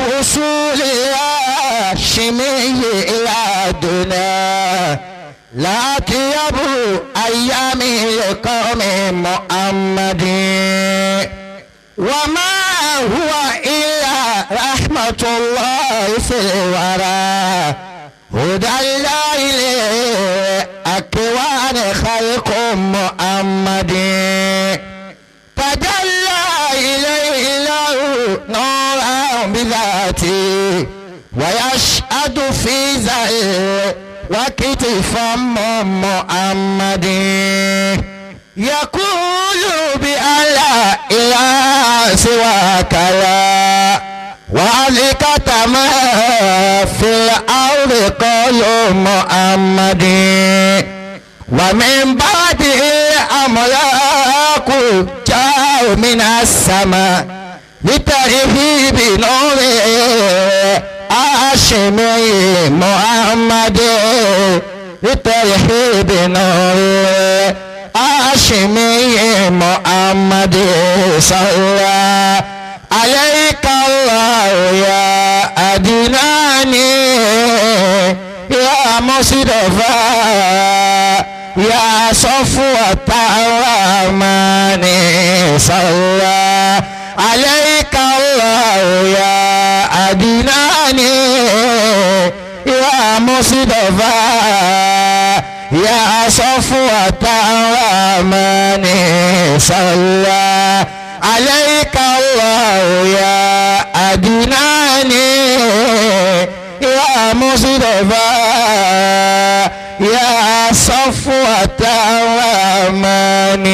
وصول الهاشمي إلى دنا لا طيب أيام القوم محمد وما هو إلا رحمة الله في الورى هدى الله لأكوان خلق محمد تجلى إليه له نورا بذاته ويشهد في ذا الوقت فم محمد يقول بأن لا إله سواك لا وعليك ما في الأرض قول محمد ومن بعده الأملاك جاءوا من السماء لترحيب نور هاشمي محمد لترحيب نور هاشمي محمد صلى عليك الله يا أدناني يا مصطفى يا صفوة الرحمن صلى عليك الله يا أدناني يا مصطفى يا صفوة الرحمن صلى عليك الله يا أدناني يا مصطفى يا صفوة الرحمن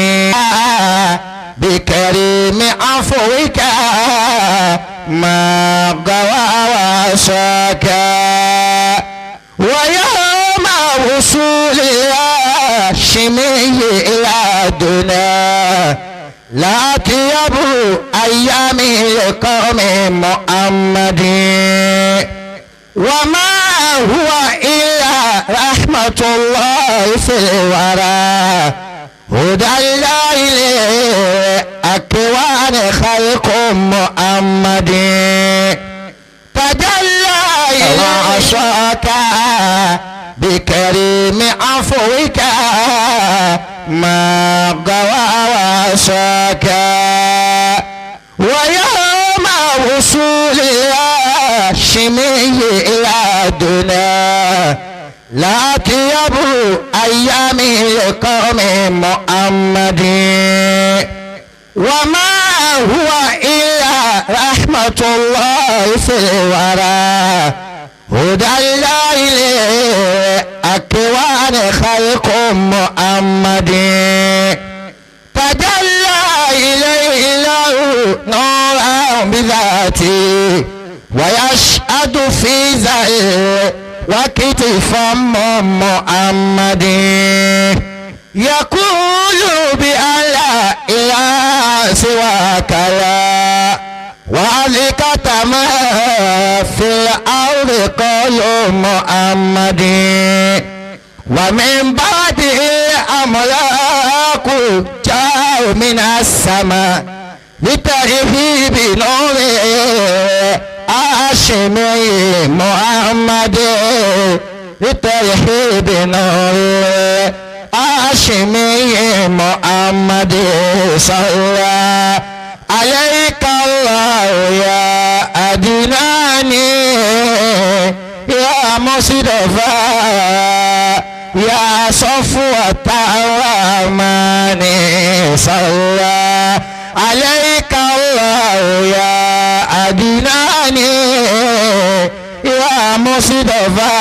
بكريم عفوك ما قوى وسكا ويوم وصول الهاشمي إلى دنا لا طيب أيام القوم محمد وما هو إلا رحمة الله في الورى هدى الله لأكوان خلق محمد تجلى إلى عصاك بكريم عفوك ما قوى وسكا ويوم وصول الهاشمي إلى دنا لا طيب أيام القوم محمد وما هو إلا رحمة الله في الورى هدى الله لأكوان خلق محمد تجلى إليه له نورا بذاته ويشهد في ذا الوقت فم محمد يقول بأن لا إله سواك لا وعليك ما في الأرض قول محمد ومن بعده الأملاك جاءوا من السماء لترحيب نور هاشمي محمد لترحيب نور هاشمي محمد صلى عليك الله يا أدناني يا مصطفى يا صفوة الرحمن صلى عليك الله يا أدناني يا مصطفى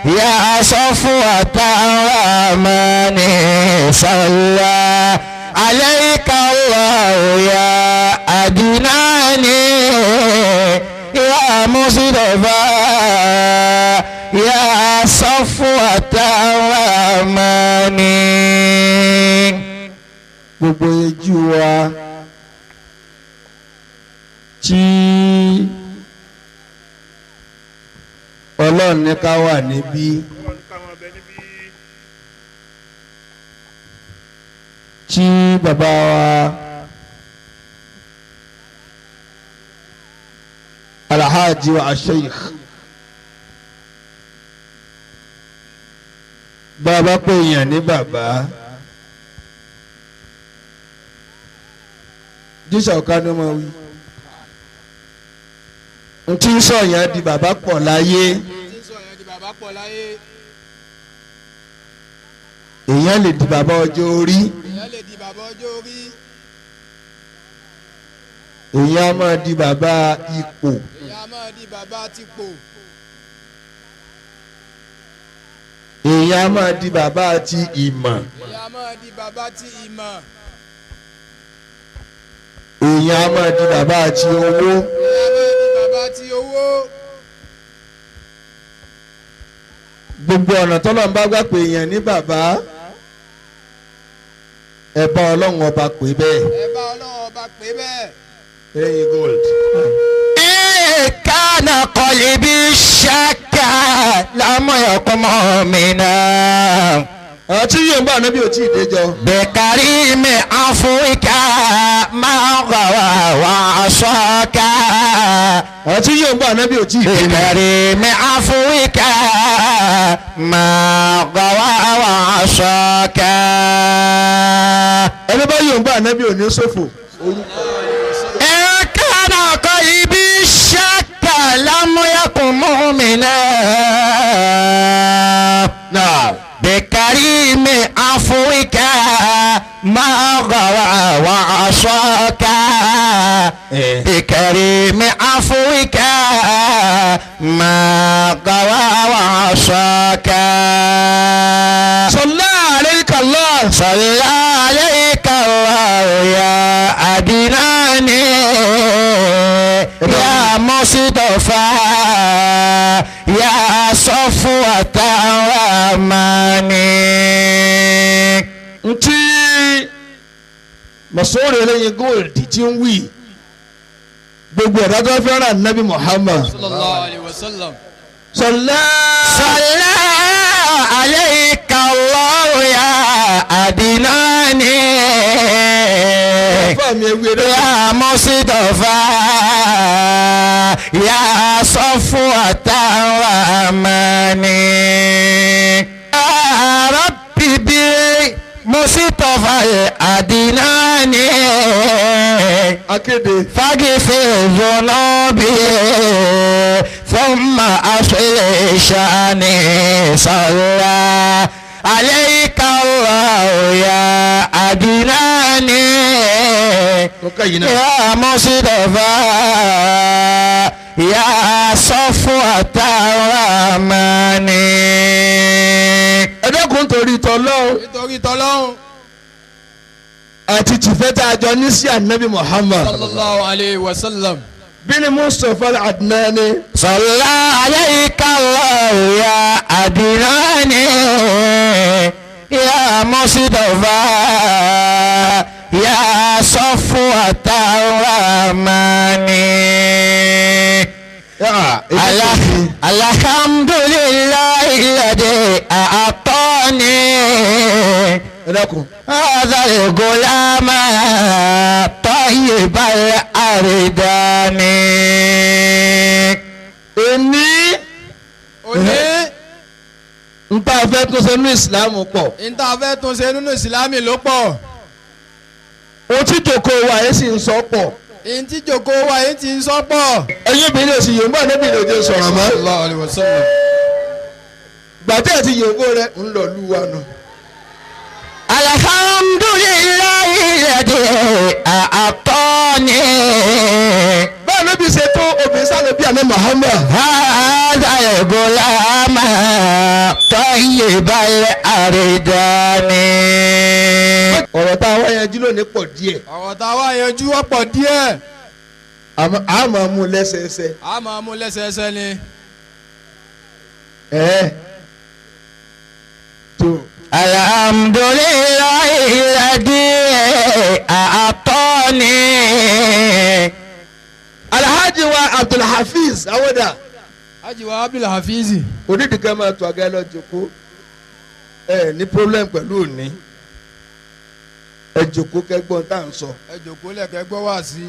يا صفوة الرحمن صلى عليك الله يا أدناني يا مصطفى يا صفوة الرحمن. Gbogbo ojú wa tí Ọlọ́run ní ká wà níbí tí bàbá wa Alhaji wa Sheikh. Bàbá pè yàn ní bàbá. Jísà ọ̀ká ni wọ́n wí. Ntí sọ̀yàn di bàbá pọ̀ láyé. Èèyàn lè di bàbá ọjọ́ orí. Èèyàn á máa di bàbá ipò. Èèyàn á máa di bàbá ti ìmọ̀. Èèyàn á máa di bàbá ti owó. Gbogbo ọ̀nà tọ́lọ́run bá gbà pé èèyàn ní bàbá, ẹ bá Ọlọ́run ọba pè bẹ́ẹ̀. Ẹ bá Ọlọ́run ọba pè bẹ́ẹ̀. Ẹyin gold. Kana qalbi shakka lam yakun mu'mina. Àti yóò ń bá ànábì ò tí ì déjọ. Bikarimi afwika ma ghawa wa asaka. Àti yóò ń bá ànábì ò tí ì déjọ. Bikarimi afwika ma ghawa wa asaka. Ẹni bá yóò ń bá ànábì ò ní ṣòfò. Kana qalbi shakka lam yakun mu'mina. Náà. بكريم عفوك ما غوى وعصاك بكريم عفوك ما غوى وعصاك صلى عليك الله صلى عليك الله يا أدناني يا مصطفى يا صفوة الرحمن. Ntí masoro eléyìí gold tí ń wí gbogbo ẹ̀dá tó fẹ́ràn nabi Muhammad sallallahu alayhi wa sallam. Sọlá صلى عليك الله يا أدناني fáàmì ewé rẹ. يا مصطفى يا صفوة الرحمن يا ربي بمصطفى الأدناني Akéde. فاغفر ذنوبي ثم أصلح شأني صلى عليك الله يا أدناني يا مصطفى يا صفوة الرحمن. Ẹ dákun torí tọlọ́hun Nítorí tọ́lọ́hun. àti tìfẹ́ tá a jọ ní sí ànábì Muhammad Sallallahu alayhi wa sallam. bíní Mustapha Adnani. صلى عليك الله يا أدناني يا مصطفى يا صفوة الرحمن. الحمد لله الذي أعطاني Ẹ dákun. هذا الغلام طيب الأردان. Èmi Òní n tá a fẹ́ tún ṣe nínú ìsìlámù pọ̀. n tá a fẹ́ tún ṣe nínú ìsìlámù ló pọ̀. Ohun tí jòkó wa yẹn sì ń sọ pọ̀. N tí jòkó wa yìí ti ń sọ pọ̀. Ẹ̀yin obìnrin òsì yòǹbó ànábì ló dé sọ̀rọ̀ mọ́. Sallallahu alayhi wa sallam. Gbàtẹ́ àti yòǹbó rẹ̀ ń lọ lú wa nù. الحمد لله الذي أعطاني Báwo ló bí ṣe tó obìnrin sálọ bí àná Muhammad? هذا الغلام طيب الأردان. Ọ̀rọ̀ tá a wá yanjú lónìí pọ̀ díẹ̀. Ọ̀rọ̀ tá a wá yanjú ọ̀pọ̀ díẹ̀. Àmọ́ a máa mú lẹ́sẹẹsẹ. A máa mú lẹ́sẹẹsẹ ni. Ẹ̀ẹ́ tó. الحمد لله الذي أعطاني Alhaji wa Abdulhafiz Awoda. Haji wa Abdulhafiz. Onídìí kan máa tó àga ẹ lọ jòkó. Ẹ ní problem pẹ̀lú òní. Ẹ jòkó kẹ́gbọ́n tá à ń sọ. Ẹ jòkó lẹ̀kẹ́ gbọ́ wá sí.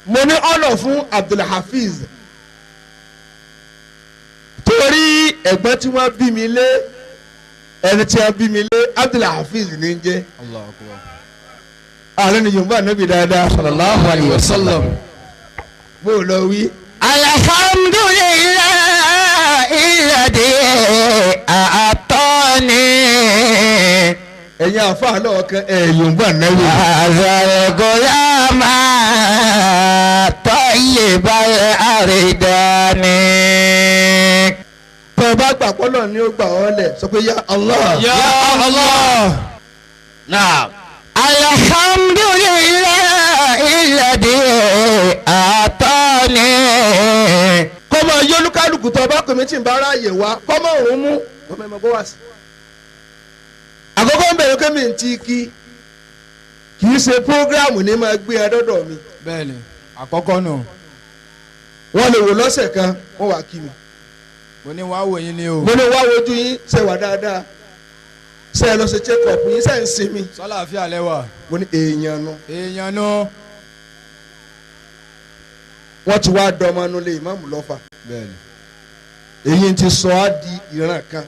Mo ní ọ̀nà fún Abdulhafiz torí ẹ̀gbọ́n tí wọ́n bí mi lé ẹni tí wọ́n bí mi lé Abdulhafiz ní jẹ́. Ààrẹ ni Yorùbá níbi dáadáa. Sallallahu alayhi wa sallam. Bó o lọ wí. Alhamdulillahi alladhi a'tani. Ẹ̀yin àfáà náà kan ẹ̀ Yorùbá náwó. Azal-gulama tayyibal aridani. Tọ́ ọ bá gbà pọ́lọ̀ ni ó gbà ọ́ lẹ̀ sọ pé ya Allah. Ya Allah. Naam. Alhamdulillahi alladhi a'tani. Kọ́mọ yólúkálùkù tó bá pèmí tí ń bá ráàyè wá kọ́mọ òun mú kọ́mọ ẹ̀mọ́ bó wá sí. Àkọ́kọ́ ń bẹ̀rẹ̀ kémi ti kí kì í ṣe prógráàmù ní máa gbé ẹ dọ́dọ̀ mi. Bẹ́ẹ̀ni àkọ́kọ́ nù. Wọ́n lè wò lọ́sẹ̀ kan wọ́n wá kí mi. Mo ní wàá wò yín ni o. Mo ní wàá wojú yín ṣe wà dáadáa ṣe ẹ lọ ṣe check up yín ṣe ń sinmi. Sọ́láàfíà lẹ́wà. Mo ní èèyàn nu. Èèyàn nu. Wọ́n ti wá dọ́mọ nulẹ̀ ìmáàmù lọ́fà. Bẹ́ẹ̀ni. Èyí ti sọ á di ìran kan.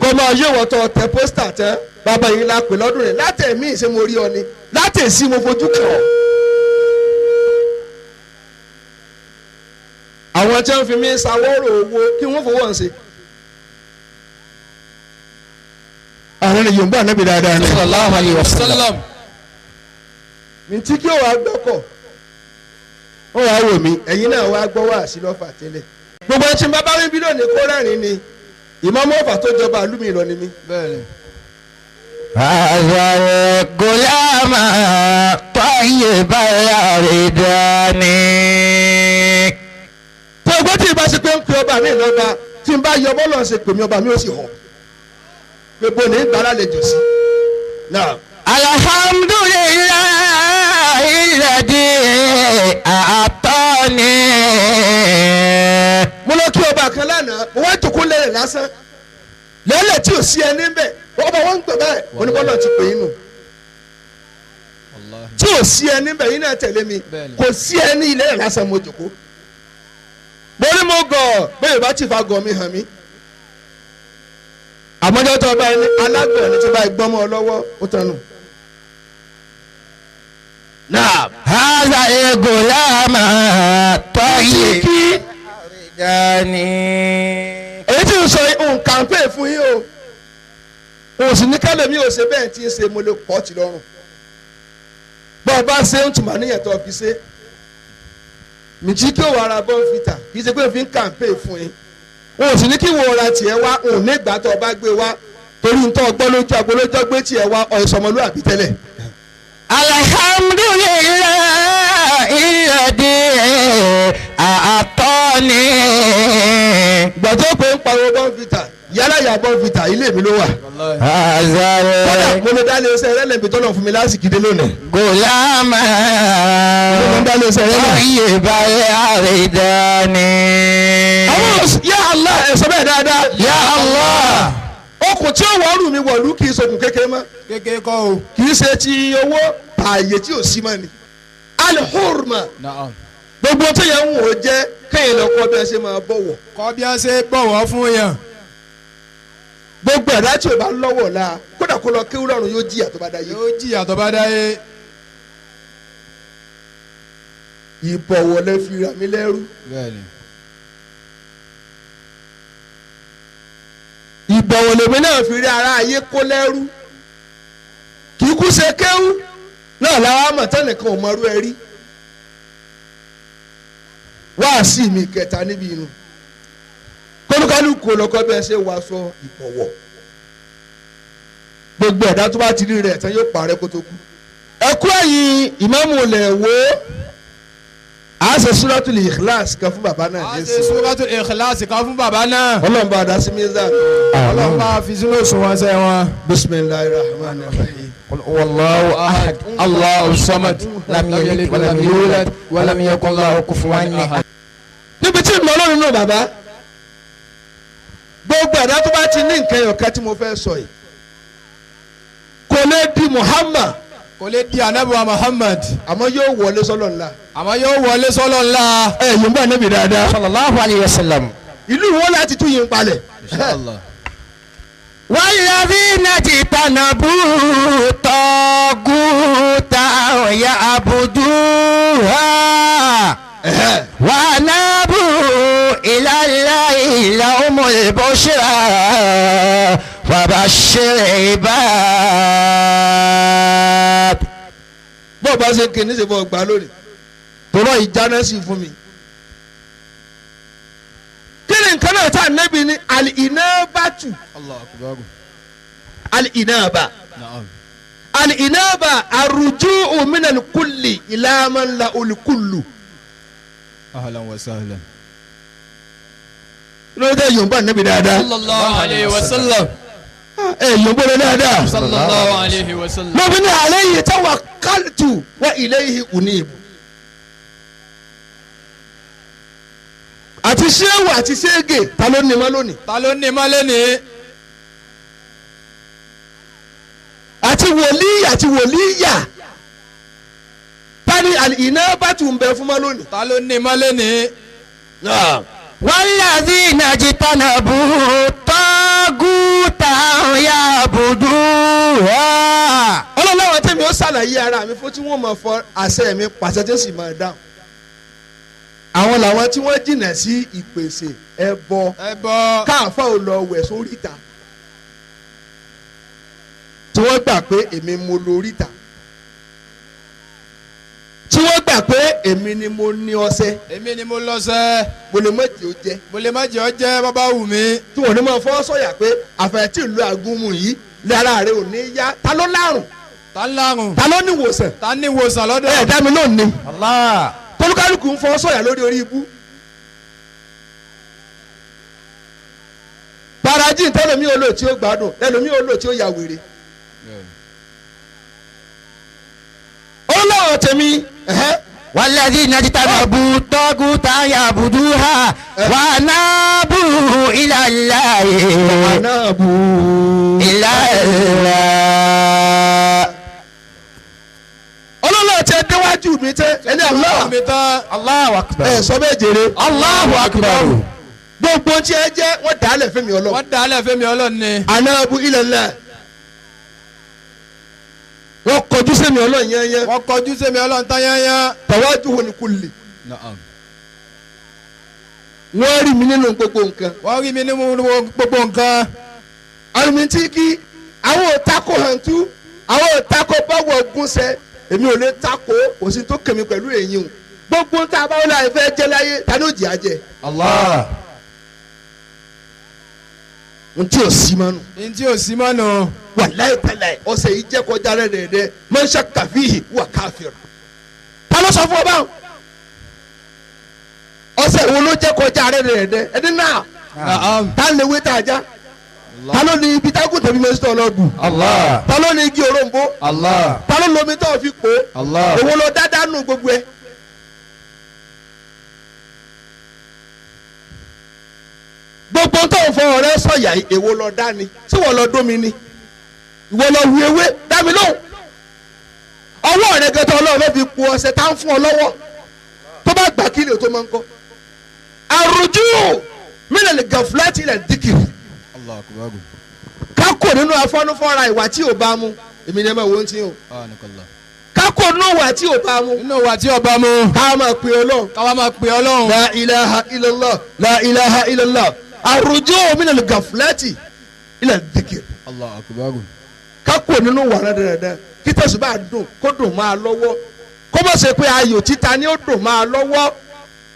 Kọ́mọ yóò wọ́n tọ́ tẹ pósítà tẹ bàbá yìí la pè lọ́dún rẹ̀ látẹ̀mí ìṣe mo rí ọ ni látẹ̀sí mo fojú kàn ọ́. Àwọn tí wọ́n fi mí ṣàwọ́rò owó kí wọ́n fowó ọ̀hún ṣe. Àwọn ènìyàn ń bọ̀ níbi dáadáa ni. Sallallahu alayhi wa sallam. Mi tí kí ó wàá gbọ́kọ̀ ó wàá wò mí ẹ̀yin náà wàá gbọ́ wá sí lọ́fà tẹ́lẹ̀. Gbogbo ẹtí bàbá mi bí lónìí kó rẹ́rìn ni ìmọ̀mọ́ ọ̀fà tó jọba ìlú mi lọ ni mí. Bẹ́ẹ̀ni. Azal-gulama tayyibal aridani. Tó o gbọ́ tí ìbá ṣe pé ń pe ọba mi lọ́ba tí n bá yọ bọ́ọ̀lù ṣe pè mí ọba mi ó sì hàn pé bo ní gbàrà lè jò sí. Alhamdulillahi alladhi a'tani. Mo lọ kí ọba kan lánàá mo wá jókòó lẹ́lẹ̀ lásán lẹ́lẹ̀ tí ò sí ẹni bẹ́ẹ̀ ọba wọn ń gbẹ báyìí oníbọ́lọ̀ ti pè é nù tí ò sí ẹni bẹ́ẹ̀ yín náà tẹ̀lé mi kò sí ẹni ilé rẹ̀ lásán mo jókòó mo ní mo gọ̀ bẹ́ẹ̀ bá ti fa gọ̀ mi hàn mí àmọ́jọ́ tó ọba ẹni alágbọ̀n ní ti bá gbọ́mọ lọ́wọ́ ó tẹnu. Naam. Haza al-gulama tayyib aridani. Èyí tí ń sọ nǹkan pè fún yín o òun sì ní kálẹ̀ mi ò ṣe bẹ́ẹ̀ tí ń ṣe mo lè pọ̀ tì lọ́rùn bọ́ ọ bá ṣe ń tùmọ̀ níyẹn tó fi ṣe mìtí kí òwò ara bọ́n fi tà kì í ṣe pé òfin kàǹpé fún yín òun sì ní kí wo ra tiẹ̀ wá òun ní ìgbà tó o bá gbé wá torí ń tọ́ ọgbọ́n lójú agbo lójú gbé tiẹ̀ wá ọ̀ìsọmọlúwàbí tẹ́lẹ̀. Alhamdulillahi alladhi a'tani. Ìgbà tó pé ń pariwo bọ́n fi tà yálà yà bọ́n fi tà ilé mi ló wà. Kódà mo lè dá lé iṣẹ́ rẹ́lẹ̀ mi tọ́lọ̀ fún mi lásìkò dé lónìí. Gulama Mo lè dá lé iṣẹ́ rẹ́lẹ̀. tayyibal aridani. Àwọn ya Allah ẹ̀ sọ bẹ́ẹ̀ dáadáa. Ya Allah. Okùn tí ó wọ́ọ̀rù mi wọ̀lú kì í ṣokùn kékeré mọ́. Kékeré kọ́ o. Kì í ṣe ti owó ààyè tí ò sí mọ́ ni. Al-hurma. Naam. Gbogbo tó yẹ ń wò ó jẹ́ kéèyàn lọ kọ́ bí ẹ ṣe máa bọ̀wọ̀. Kọ́ bí a ṣe bọ̀wọ̀ fún yàn. Gbogbo ẹ̀dá tí o bá lọ́wọ́ la kódà kó lọ kéwú lọ́run yóò jìyà tó bá dáyé. Yóò jìyà tó bá dáyé. Ìbọ̀wọ̀ lẹ fi rà mí lẹ́rú. Bẹ́ẹ̀ni. Ìbọ̀wọ̀ lèmi náà fi rí ara ayé kó lẹ́rú. Kì í kú ṣe kéwú náà làwọn àmọ̀tẹ́nìkan ò mọrú ẹ rí. Wáàsí mi kẹta níbi inú. Kólúkálùkù lọ́kọ́ bí ẹ ṣe wàá sọ ìbọ̀wọ̀. Gbogbo ẹ̀dá tó bá ti rí rẹ̀ tán yóò parẹ́ kó tó kú. Ẹ kú ẹ̀yìn ìmáàmù lẹ̀ wò ó. A ṣe Suratul Ikhlas kan fún bàbá náà. A ṣe Suratul Ikhlas kan fún bàbá náà. Ọlọ́run bá a dá sí mizan. Ọlọ́run bá a fi sínú òṣùwọ̀n ṣẹ́ wọn. Bismillahir rahmanir rahim. Wallahu ahad, Allahu samad, lam yalid walam yulad, walam yakun lahu kufuwan ahad. Níbi tí ìmọ̀ Ọlọ́run náà bàbá gbogbo ẹ̀dá tó bá ti ní nǹkan ẹ̀yọ̀ká tí mo fẹ́ sọ yìí kò lè di Muhammad Kò lè di anabi wa Muhammad. Àmọ́ yóò wọlé sọ́lọ̀ ńlá. Àmọ́ yóò wọlé sọ́lọ̀ ńlá. Ẹ yìí ń bá anabi dáadáa. Sallallahu alayhi wa sallam. Ìlú wọn láti tún yín palẹ̀. Inshallah. والذين اجتنبوا الطاغوت يعبدوها وأنابوا إلى الله لهم البشرى وبشر عباد. Bó o bá ṣe kí ní ṣe fọ́ gbà lónìí tọ́lọ́ ìjáná sí fún mi. Kí ni nǹkan náà tá ànábì ní al-inabatu. Allahu akbar. Al-inaba. Na'am. Al-inaba arruju'u minal kulli ila man lahul kullu. Ahlan wa sahlan. Lórí ẹ yòǹbó ànábì dáadáa. Sallallahu alayhi wa sallam. Ẹ yòǹbó rẹ dáadáa. Sallallahu alayhi wa sallam. Lóbi ní alayhi tawakkaltu wa ilayhi unibu. Àti ṣéwù àti ṣége ta ló ní ma lónìí. Ta ló ní ma lónìí. Àti wòlíì àti wòlíyà ta ni al-inabatu ń bẹ fún ma lónìí. Ta ló ní ma lónìí. والذين اجتنبوا الطاغوت يعبدوها. Ọlọ́láwọ̀ tẹ̀mí ó ṣàlàyé ara mi fún tí wọ́n máa fọ àṣẹ mi pàṣẹ tí ó sì máa dáhùn. Àwọn làwọn tí wọ́n jìnnà sí ìpèsè ẹbọ káàfà ò lọ wẹ̀ sóríta tí wọ́n gbà pé èmi mo lóríta tí wọ́n gbà pé èmi ni mo ní ọṣẹ. Èmi ni mo lọ́ṣẹ. Mo lè má jẹ́ ó jẹ́. Mo lè má jẹ́ ó jẹ́ bàbá wù mí. Tí wọ́n ní máa fọwọ́ sọ̀yà pé àfẹ̀tí ìlú àgúnmu yìí lára rẹ̀ ò ní yá. Ta ló lárùn? Ta ń lárùn? Ta ló ní ìwòsàn? Ta ní ìwòsàn lọ́dọ̀? Ẹ dá mi lóhùn ni. Allah. Tolúkálùkù ń fọwọ́ sọ̀yà lórí orí ibú. Parajin tẹlomi ò lò tí ó gbádùn tẹlomi ò lò tí ó ya wèrè. Ó lọ́wọ́ tèmi. والذين اجتنبوا الطاغوت يعبدوها وأنابوا إلى الله. وأنابوا إلى الله. Ọlọ́lọ́ tẹ déwájú mi tẹ ẹni Allah. Allahu akbar. Ẹ sọ bẹ́ẹ̀ jèrè. Allahu akbar. Gbogbo tí ẹ jẹ́ wọ́n dàálẹ̀ fẹ́mi Ọlọ́run. Wọ́n dàálẹ̀ fẹ́mi Ọlọ́run ni. Anabu ila Allah. Wọ́n kọjú sẹ́mi Ọlọ́run yányán. Wọ́n kọjú sẹ́mi Ọlọ́run tán yányán. Tawajjuhul kulli. Na'am. Wọ́n rí mi nínú gbogbo nǹkan. Wọ́n rí mi nínú gbogbo nǹkan. Àrùn tí kí àwọn òtakò hàntú àwọn òtakò báwọ̀ gúnṣẹ́ èmi ò lè takò kò sí tó kèmí pẹ̀lú èyí o. Gbogbo tá a bá wọlé àìfẹ́ jẹ́ láyé ta ni ó jẹ́ àjẹ́. Allah. Ntí o sí mọ́nu. Ntí o sí mọ́nu. Wàláyé tẹ́lẹ̀ ọ̀sẹ̀ yìí jẹ́ kọjá rẹ̀ dẹ̀dẹ̀ man shakka fihi huwa kafir. Ta ló sọ fún ọ báwọn? Ọ̀sẹ̀ wo ló jẹ́ kọjá rẹ̀ dẹ̀dẹ̀ ẹni náà. Ta lè wé tá a já? Ta ló ní ibi tágùn tẹ̀mí mẹ́sítọ̀ lọ́dù? Allah. Ta ló ní igi òrombó? Allah. Ta ló lomi tó fi pò? Allah. Èwo ló dáadáa nù gbogbo ẹ? Gbogbo tó ń fọ ọ̀rẹ́ sọ̀yà èwo lọ dá ni tí wọ́n lọ dómi ni ìwọ lọ hu ewé dá mi lóhùn ọwọ́ rẹ gẹ́tọ́ ọlọ́run ló fi po ọṣẹ tá ń fún ọ lọ́wọ́ tó bá gbà kí lè tó máa ń kọ́ àrùjú mílẹ̀ gàfúlẹ́tì ilẹ̀ dìkìrì kákò nínú afọ́nufọ́ra ìwà tí ò bá mu èmi ni ẹ máa wo ń tí o kákò nínú ìwà tí ò bá mu nínú ìwà tí ò bá mu ká máa pè Ọlọ́run ká máa pè Ọlọ́run la ilaha illallah la ilaha illallah àrùjú mílẹ̀ gàfúlẹ́tì ilẹ̀ dìkìrì kákò nínú wà dáadáa kí tẹ̀sùn bá dùn kó dùn máa lọ́wọ́ kó má ṣe pé ayò títa ni ó dùn máa lọ́wọ́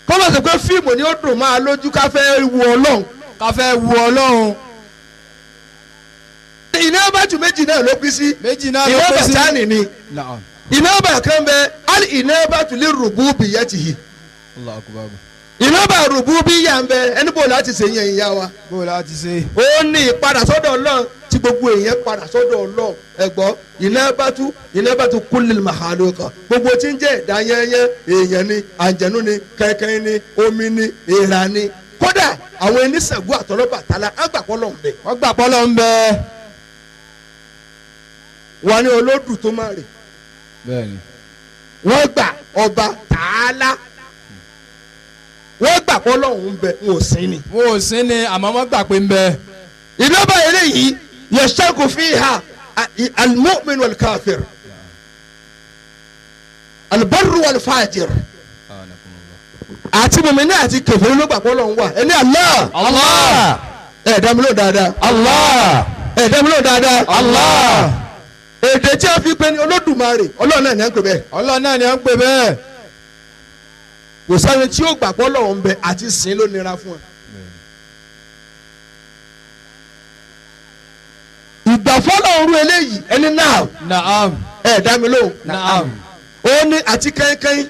kó má ṣe pé fíìmù ni ó dùn máa lójú ká fẹ́ wu Ọlọ́run. Ká fẹ́ wu Ọlọ́run. Iná bàtú méjì náà ló pín sí. Méjì náà ló pín sí. Iná bàtà nìní. Iná bà kan bẹ ali iná bàtú lè rògbò bìyàtìhì. Iná bà rògbò bíyà ń bẹ ẹni bò láti ṣe yẹn ìyá wa. Bò láti ṣe. Ó ní ìpadà sọ́dọ̀ Ọlọ́run tí gbogbo èèyàn padà sọ́dọ̀ Ọlọ́run ẹ̀gbọ́ iná bá tu kullil makhluqa gbogbo tí ń jẹ́ ẹ̀dá yẹ́nyẹ́ èèyàn ni àǹjẹ̀nú ni kẹ̀kẹ́ ni omi ni èèrà ni kódà àwọn oníṣègùn àtọlọ́bàtálá á gbà pọ́ lọ́n bẹ. Wọ́n gbà pọ́ lọ́n bẹ. Wọ́n ní olódù tó má rè Bẹ́ẹ̀ni. Wọ́n gbà ọba tààlà wọ́n gbà pé Ọlọ́run ń bẹ wọn ò sìn ni. Wọn ò sìn ni àmọ́ wọ́n gbà pé ń bẹ. Ìnábà eléyìí yashtaku fiha al-mu'min wal-kafir al-barru wal-fajir àti mùmíní àti kèfèrí ló gbà pé Ọlọ́run wà ẹni Allah. Allah. Ẹ dá mi lóhùn dáadáa. Allah. Ẹ dá mi lóhùn dáadáa. Allah. Èdè tí a fi pe ní Olódùmarè Ọlọ́run náà ní à ń pè bẹ́ẹ̀. Ọlọ́run náà ni à ń pè bẹ́ẹ̀. Kò sáré tí ó gbà pé Ọlọ́run ń bẹ àti sìn ló nira fún ẹ. Ìgbà fọlọ́run rú eléyìí ẹni náà. Naam. Ẹ dá mi lóhùn. Naam. Ó ní àti kẹ́ńkẹ́ń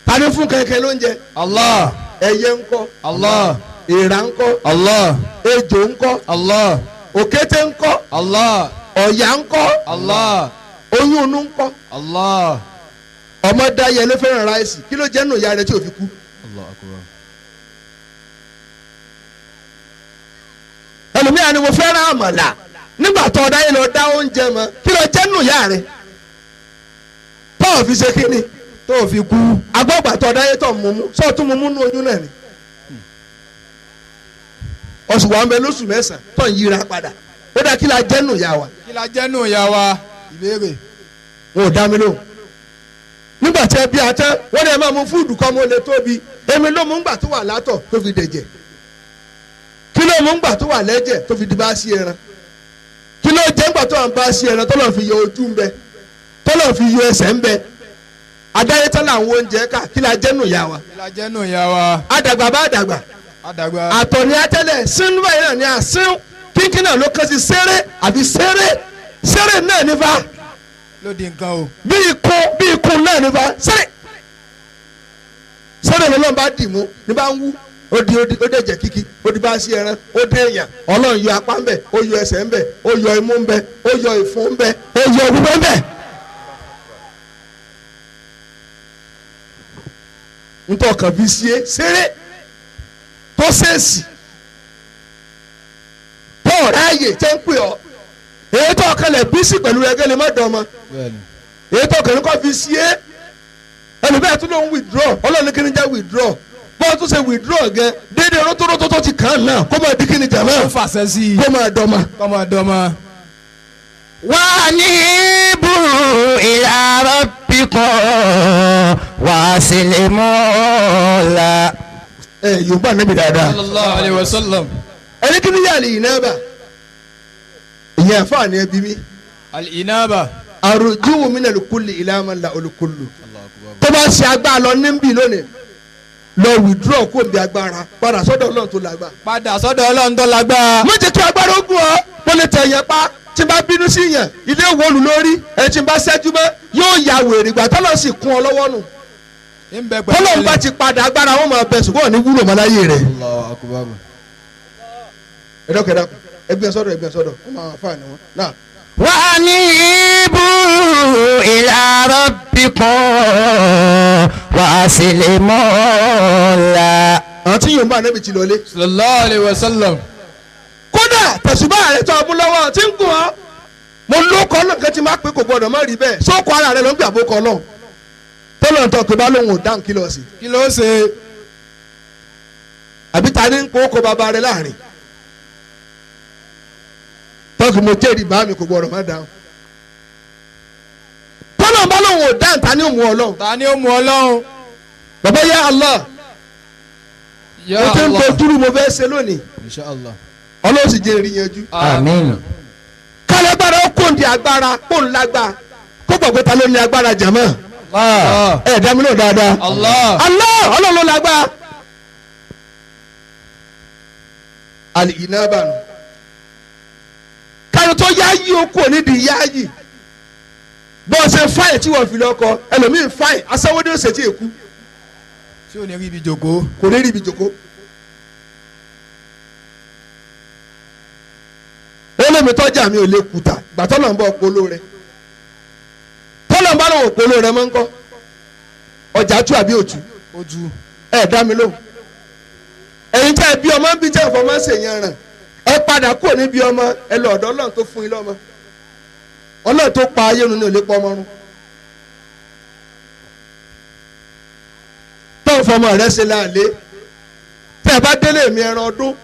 ta ni fún kẹ́ńkẹ́ń lóúnjẹ. Allah. Ẹyẹ ńkọ́. Allah. Èèrà ńkọ́. Allah. Ejò ńkọ́. Allah. Òkété ńkọ́. Allah. Ọ̀yà ńkọ́. Allah. Oyún inú ńkọ́. Allah. Ọmọ dáyẹ ló fẹ́ràn ráìsì kí ló jẹ́ nù ìyá rẹ tí ò fi kú. Allah akbar. Ẹlòmíràn ni mo fẹ́ràn àmàlà nígbà tó ọ̀dá yẹn lọ dá oúnjẹ mọ́ kí ló jẹ́ nù ìyá rẹ tó ò fi ṣe kí ni tó o fi kú. Agbọ́gbà tó ọ̀dá yẹn tó mú mú sọ tún mú mú nú oyún náà ni oṣù wa ń bẹ lóṣù mẹ́sàn-án tó ń yíra padà ó dá kí la jẹ́ nù ìyá wa. Kí la jẹ́ nù ìyá wa. Ìbéèrè. Wọn ò dá mi lóhùn nígbà tí ẹ bí atẹ wọn ní ẹ máa mú fúdù kọ́ mo lè tóbi èmi ló mú ngbà tó wà látọ̀ tó fi dẹ̀jẹ̀ kí ló mú ngbà tó wà lẹ́jẹ̀ tó fi di bá sí ẹran kí ló jẹ́ ngbà tó wà ń bá sí ẹran tọ́lọ̀ fi yọ ojú ń bẹ tọ́lọ̀ fi yọ ẹsẹ̀ ń bẹ adáyétọ́ làwọn oúnjẹ ká kí la jẹ́ nù ìyá wa. Kí la jẹ́ nù ìyá wa. Àdàgbà bá àdàgbà. Àdàgbà. Àtọ̀ ni atẹ́lẹ̀ sínú báyìí náà ni àsín kínkín náà ló kàn sí séré àbí séré séré náà nífa ló di nǹkan o. bí ikú náà nífa séré séré lọ́lọ́run bá dì mú ní bá ń wú ó di ó dẹ̀jẹ̀ kíkí ó di bá sí ẹran ó dé èèyàn Ọlọ́run yọ apá ńbẹ ó yọ ẹsẹ̀ ńbẹ ó yọ imú ńbẹ ó yọ ìfun ńbẹ ó yọ gbogbo ńbẹ. Ntọ́ kan fi sie séré tó sèèsì tó ráàyè tẹ́ ń pè ọ́ èyí tó kalẹ̀ bísí pẹ̀lú ẹgẹ́ lè má dán ọmọ èyí tó kàn ní kọ́ fi sí é ẹlòmíà tún ló ń withdraw Ọlọ́run kí ni jẹ́ withdraw bọ́ọ̀ tún ṣe withdraw gan déédéé rótórótó tó ti kàn án náà kó máa di kí ni jàmá ó fàṣẹ sí i kó máa dọ́mọ. kó máa dọ́mọ. Wanibu ila rabbikum waslimu la. Ẹ yorùbá níbi dáadáa. Sallallahu alayhi wa sallam. Ẹni kí ni yà lè ìnába ìyẹn àfààní ẹbí mi. Al-inaba. Àròjúwò mi nàlù kúlì ìlànà la olùkúlù. Tó bá ṣe agbára lọ níbí lónìí lọ withdraw kó bí agbára padà sọ́dọ̀ Ọlọ́run tó lágbára. Padà sọ́dọ̀ Ọlọ́run tó lágbára. Má jẹ́ kí agbára ó gùn ọ́ mo lè tẹ̀ yẹn pa tí n bá bínú sí yẹn ilé wọlù lórí ẹ̀ tí n bá ṣẹ́jú mọ́ yóò ya wèrè ìgbà tọ́lọ́ sì kún ọ lọ́wọ́ nù. Tọ́lọ́ bá ti padà agbára wọn máa bẹ ṣùgbọ́n ní wúlò mọ́ láyé rẹ̀. Allahu akbar. Ẹ̀dọ́kẹ̀dá ẹgbẹ́ sọ́dọ̀ ẹgbẹ́ sọ́dọ̀ wọ́n máa fà ní wọn. Náà. Wanibu ila rabbikum waslimu la. Àwọn tí yorùbá anábì ti lọlé. Sallallahu alayhi wa sallam. Kódà tẹ̀sùbá rẹ̀ tó ọmú lọ́wọ́ tí ń gùn ọ́ mo ló kọ́ náà kí n ti máa pé kò gbọ́dọ̀ má rí bẹ́ẹ̀ sóko ara rẹ̀ ló ń gbé àbókọ náà tọ́lọ̀ ń tọ́ pé bá lóun ò dáhùn kí lọ sí. Kí ló ṣe. Àbí ta ni ń kó kó bàbá rẹ̀ láàrin tọ́kì mo jẹ́rìí bá mi kò gbọ́dọ̀ má dáhùn. Tọ́lọ̀ ń bá lóun ò dáhùn ta ni ó mú Ọlọ́run. Ta ni ó mú Ọlọ́run. Bàbá yá Allah. Ya mo ti ń Allah. dojúrú mo fẹ́ ṣe lónìí. Insha Allah. Ọlọ́run sì jẹ́ ìrìn yanjú. Àmín. Kálágbára ó kóńdì agbára kó ń lágbá kó gbàgbé ta ló ní agbára jàmọ́. Allah. Ẹ dá mi lóhùn dáadáa. Allah. Allah Ọlọ́run ló lágbá. Al-inaba nù. Káyọ̀ tó yáyí ó kúrò nídìí yáyí. Bọ́ọ̀ ṣe fáì tí wọ́n fi lọ́kọ ẹlòmíì fáì aṣẹ́wódé ṣe tí èkú Tí ò ní rí ibi jòkó. kò ní rí ibi jòkó. Ó lómi tọ́jà mi ò lè kùtà gbà tọ́lọ̀ ń bọ̀ polo rẹ̀ tọ́lọ̀ ń bá lọ́wọ́ polo rẹ̀ mọ́ ń kọ́ ọjà tú àbí òtú Ojú. ẹ dá mi lóhùn. Ẹ̀yin tẹ́ ẹ bí ọmọ ń bí tẹ́ ẹ fọmọ ń ṣèyàn ràn ẹ padà kúrò níbi ọmọ ẹ lọ ọ̀dọ̀ Ọlọ́run tó fún yín lọ́mọ Ọlọ́run tó pa ayé nu ní ò lè pọ̀ ọmọ run. Ọlọ́run fọmọ rẹ ṣe láàlé tẹ́ ẹ bá délé mi ẹran ọdún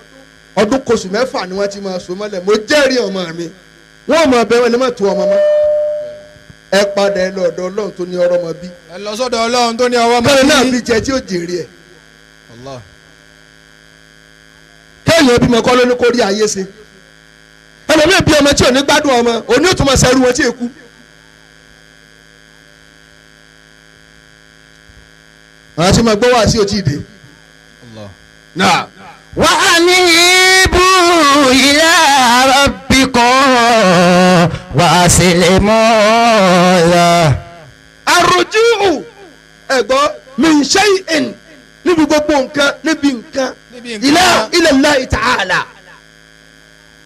ọdún kóṣù mẹ́fà ni wọ́n ti máa so mọ́lẹ̀ mo jẹ́rìí ọmọ mi wọ́n mọ̀ bẹ́ẹ̀ wọ́n lè má tu ọmọ mọ́ ẹ padà ẹ lọ ọ̀dọ̀ Ọlọ́run tó ní ọ̀rọ̀ mọ bí. Ẹ lọ sọ́dọ̀ Ọlọ́run tó ní ọwọ́ mọ bí. Kẹ́rin náà bí jẹ tí ó jèrè ẹ̀. Kéèyàn bímọ kọ́ ló ní kó rí ayé ṣe. Ẹlòmíì bí ọmọ tí ò ní gbádùn ọmọ òní ò tún máa ṣerú wọn tí èkú. Àwọn tí mo gbọ́ wá sí òtí ìdè. Náà. Wa anibu ila rabbikum wa aslimu lahu. Arruju'u ẹ̀gbọ́n min shay'in níbi gbogbo nǹkan níbi nǹkan ila ila Allahi ta'ala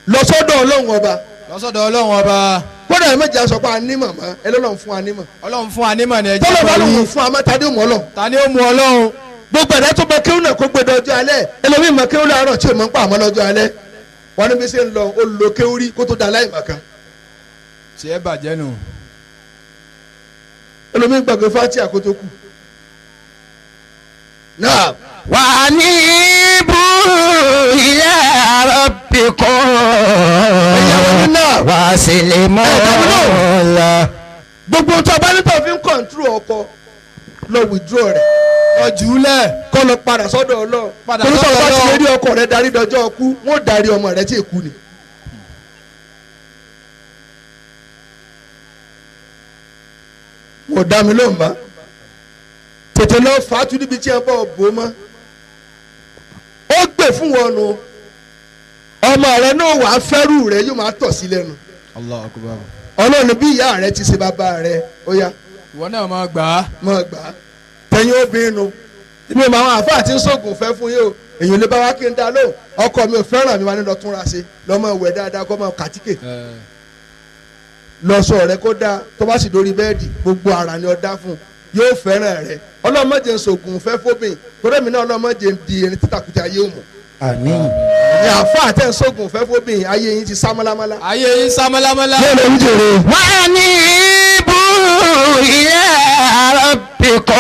lọ sọ́dọ̀ Ọlọ́run ọba. Lọ sọ́dọ̀ Ọlọ́run ọba. Kódà ẹ méjì aṣọ pa anímọ̀ mọ́ ẹ lọ́lọ́run fún anímọ̀. Ọlọ́run fún anímọ̀ ni ẹ jẹ́ tọ́lọ́ bá lóun fún amọ́ tani ó mú Ọlọ́run. Tani ó mú Ọlọ́run. Gbogbo ẹ̀dá tó bá kéwù náà kó gbé dọjọ́ alẹ́ ẹlòmíì mọ kéwù láàárọ̀ tí ò mọ̀ ń pa àmọ́ lọ́jọ́ alẹ́ wọn ní bí ṣe ń lọ ó lo kéwù rí kó tó da aláìmọ̀ kan. Tí ẹ bàjẹ́ nù. Ẹlòmíì gbàgbé fatia kó tó kù. Náà. Wa anibu ila rabbikum wa aslimu lahu. Gbogbo tó a bá nípa fi ń kọ̀ǹtúrò ọkọ lọ withdraw rẹ̀. Ọjúlẹ̀. Kọ́ lọ padà sọ́dọ̀ Ọlọ́run. Padà sọ́dọ̀ Ọlọ́run. Torí sọ̀rọ̀ bá ti lè rí ọkọ rẹ̀ darí dọjọ́ ọkú wọ́n darí ọmọ rẹ̀ tí èkú ni. Wọ́n dá mi lóhùn bá. Tètè lọ fàátù níbi tí ẹ bọ̀ bò mọ́. Ó gbè fún wọn nu. Ọmọ rẹ náà wàá fẹ́rù rẹ yóò máa tọ̀ sí lẹ́nu. Allahu Akbar. Ọlọ́run bí ìyá rẹ ti ṣe bàbá rẹ ó yá. Ìwọ náà máa gbà á. Máa gbà á. Tẹ̀yin obìnrin nu ibi ìmọ̀ àwọn àfáà tí ń sọ̀gùn fẹ́ fún yín o èyàn lè bá wa kí n dá lóhùn ọkọ mi ò fẹ́ràn mi wá ní lọ túnra ṣe lọ́mọ ìwẹ̀ dáadáa kọ́ máa kàtíkè lọ́sọ̀ rẹ kó dáa tó bá sì dórí bẹ́ẹ̀dì gbogbo ara ni ọ dá fún yóò fẹ́ràn rẹ ọlọ́mọdé ń sọ̀gùn fẹ́ fóbìn torí mi náà ọlọ́mọdé ń di erin títàkùtà ayé òmù. Àmín. Ní àfáà tẹ̀ ń sọ̀gùn fẹ́ fóbìn ayé yín ti sá mọ́lámọ́lá. Ayé yín sá mọ́lámọ́lá. Yóò lè wí jèrè. Wa anibu ila rabbikum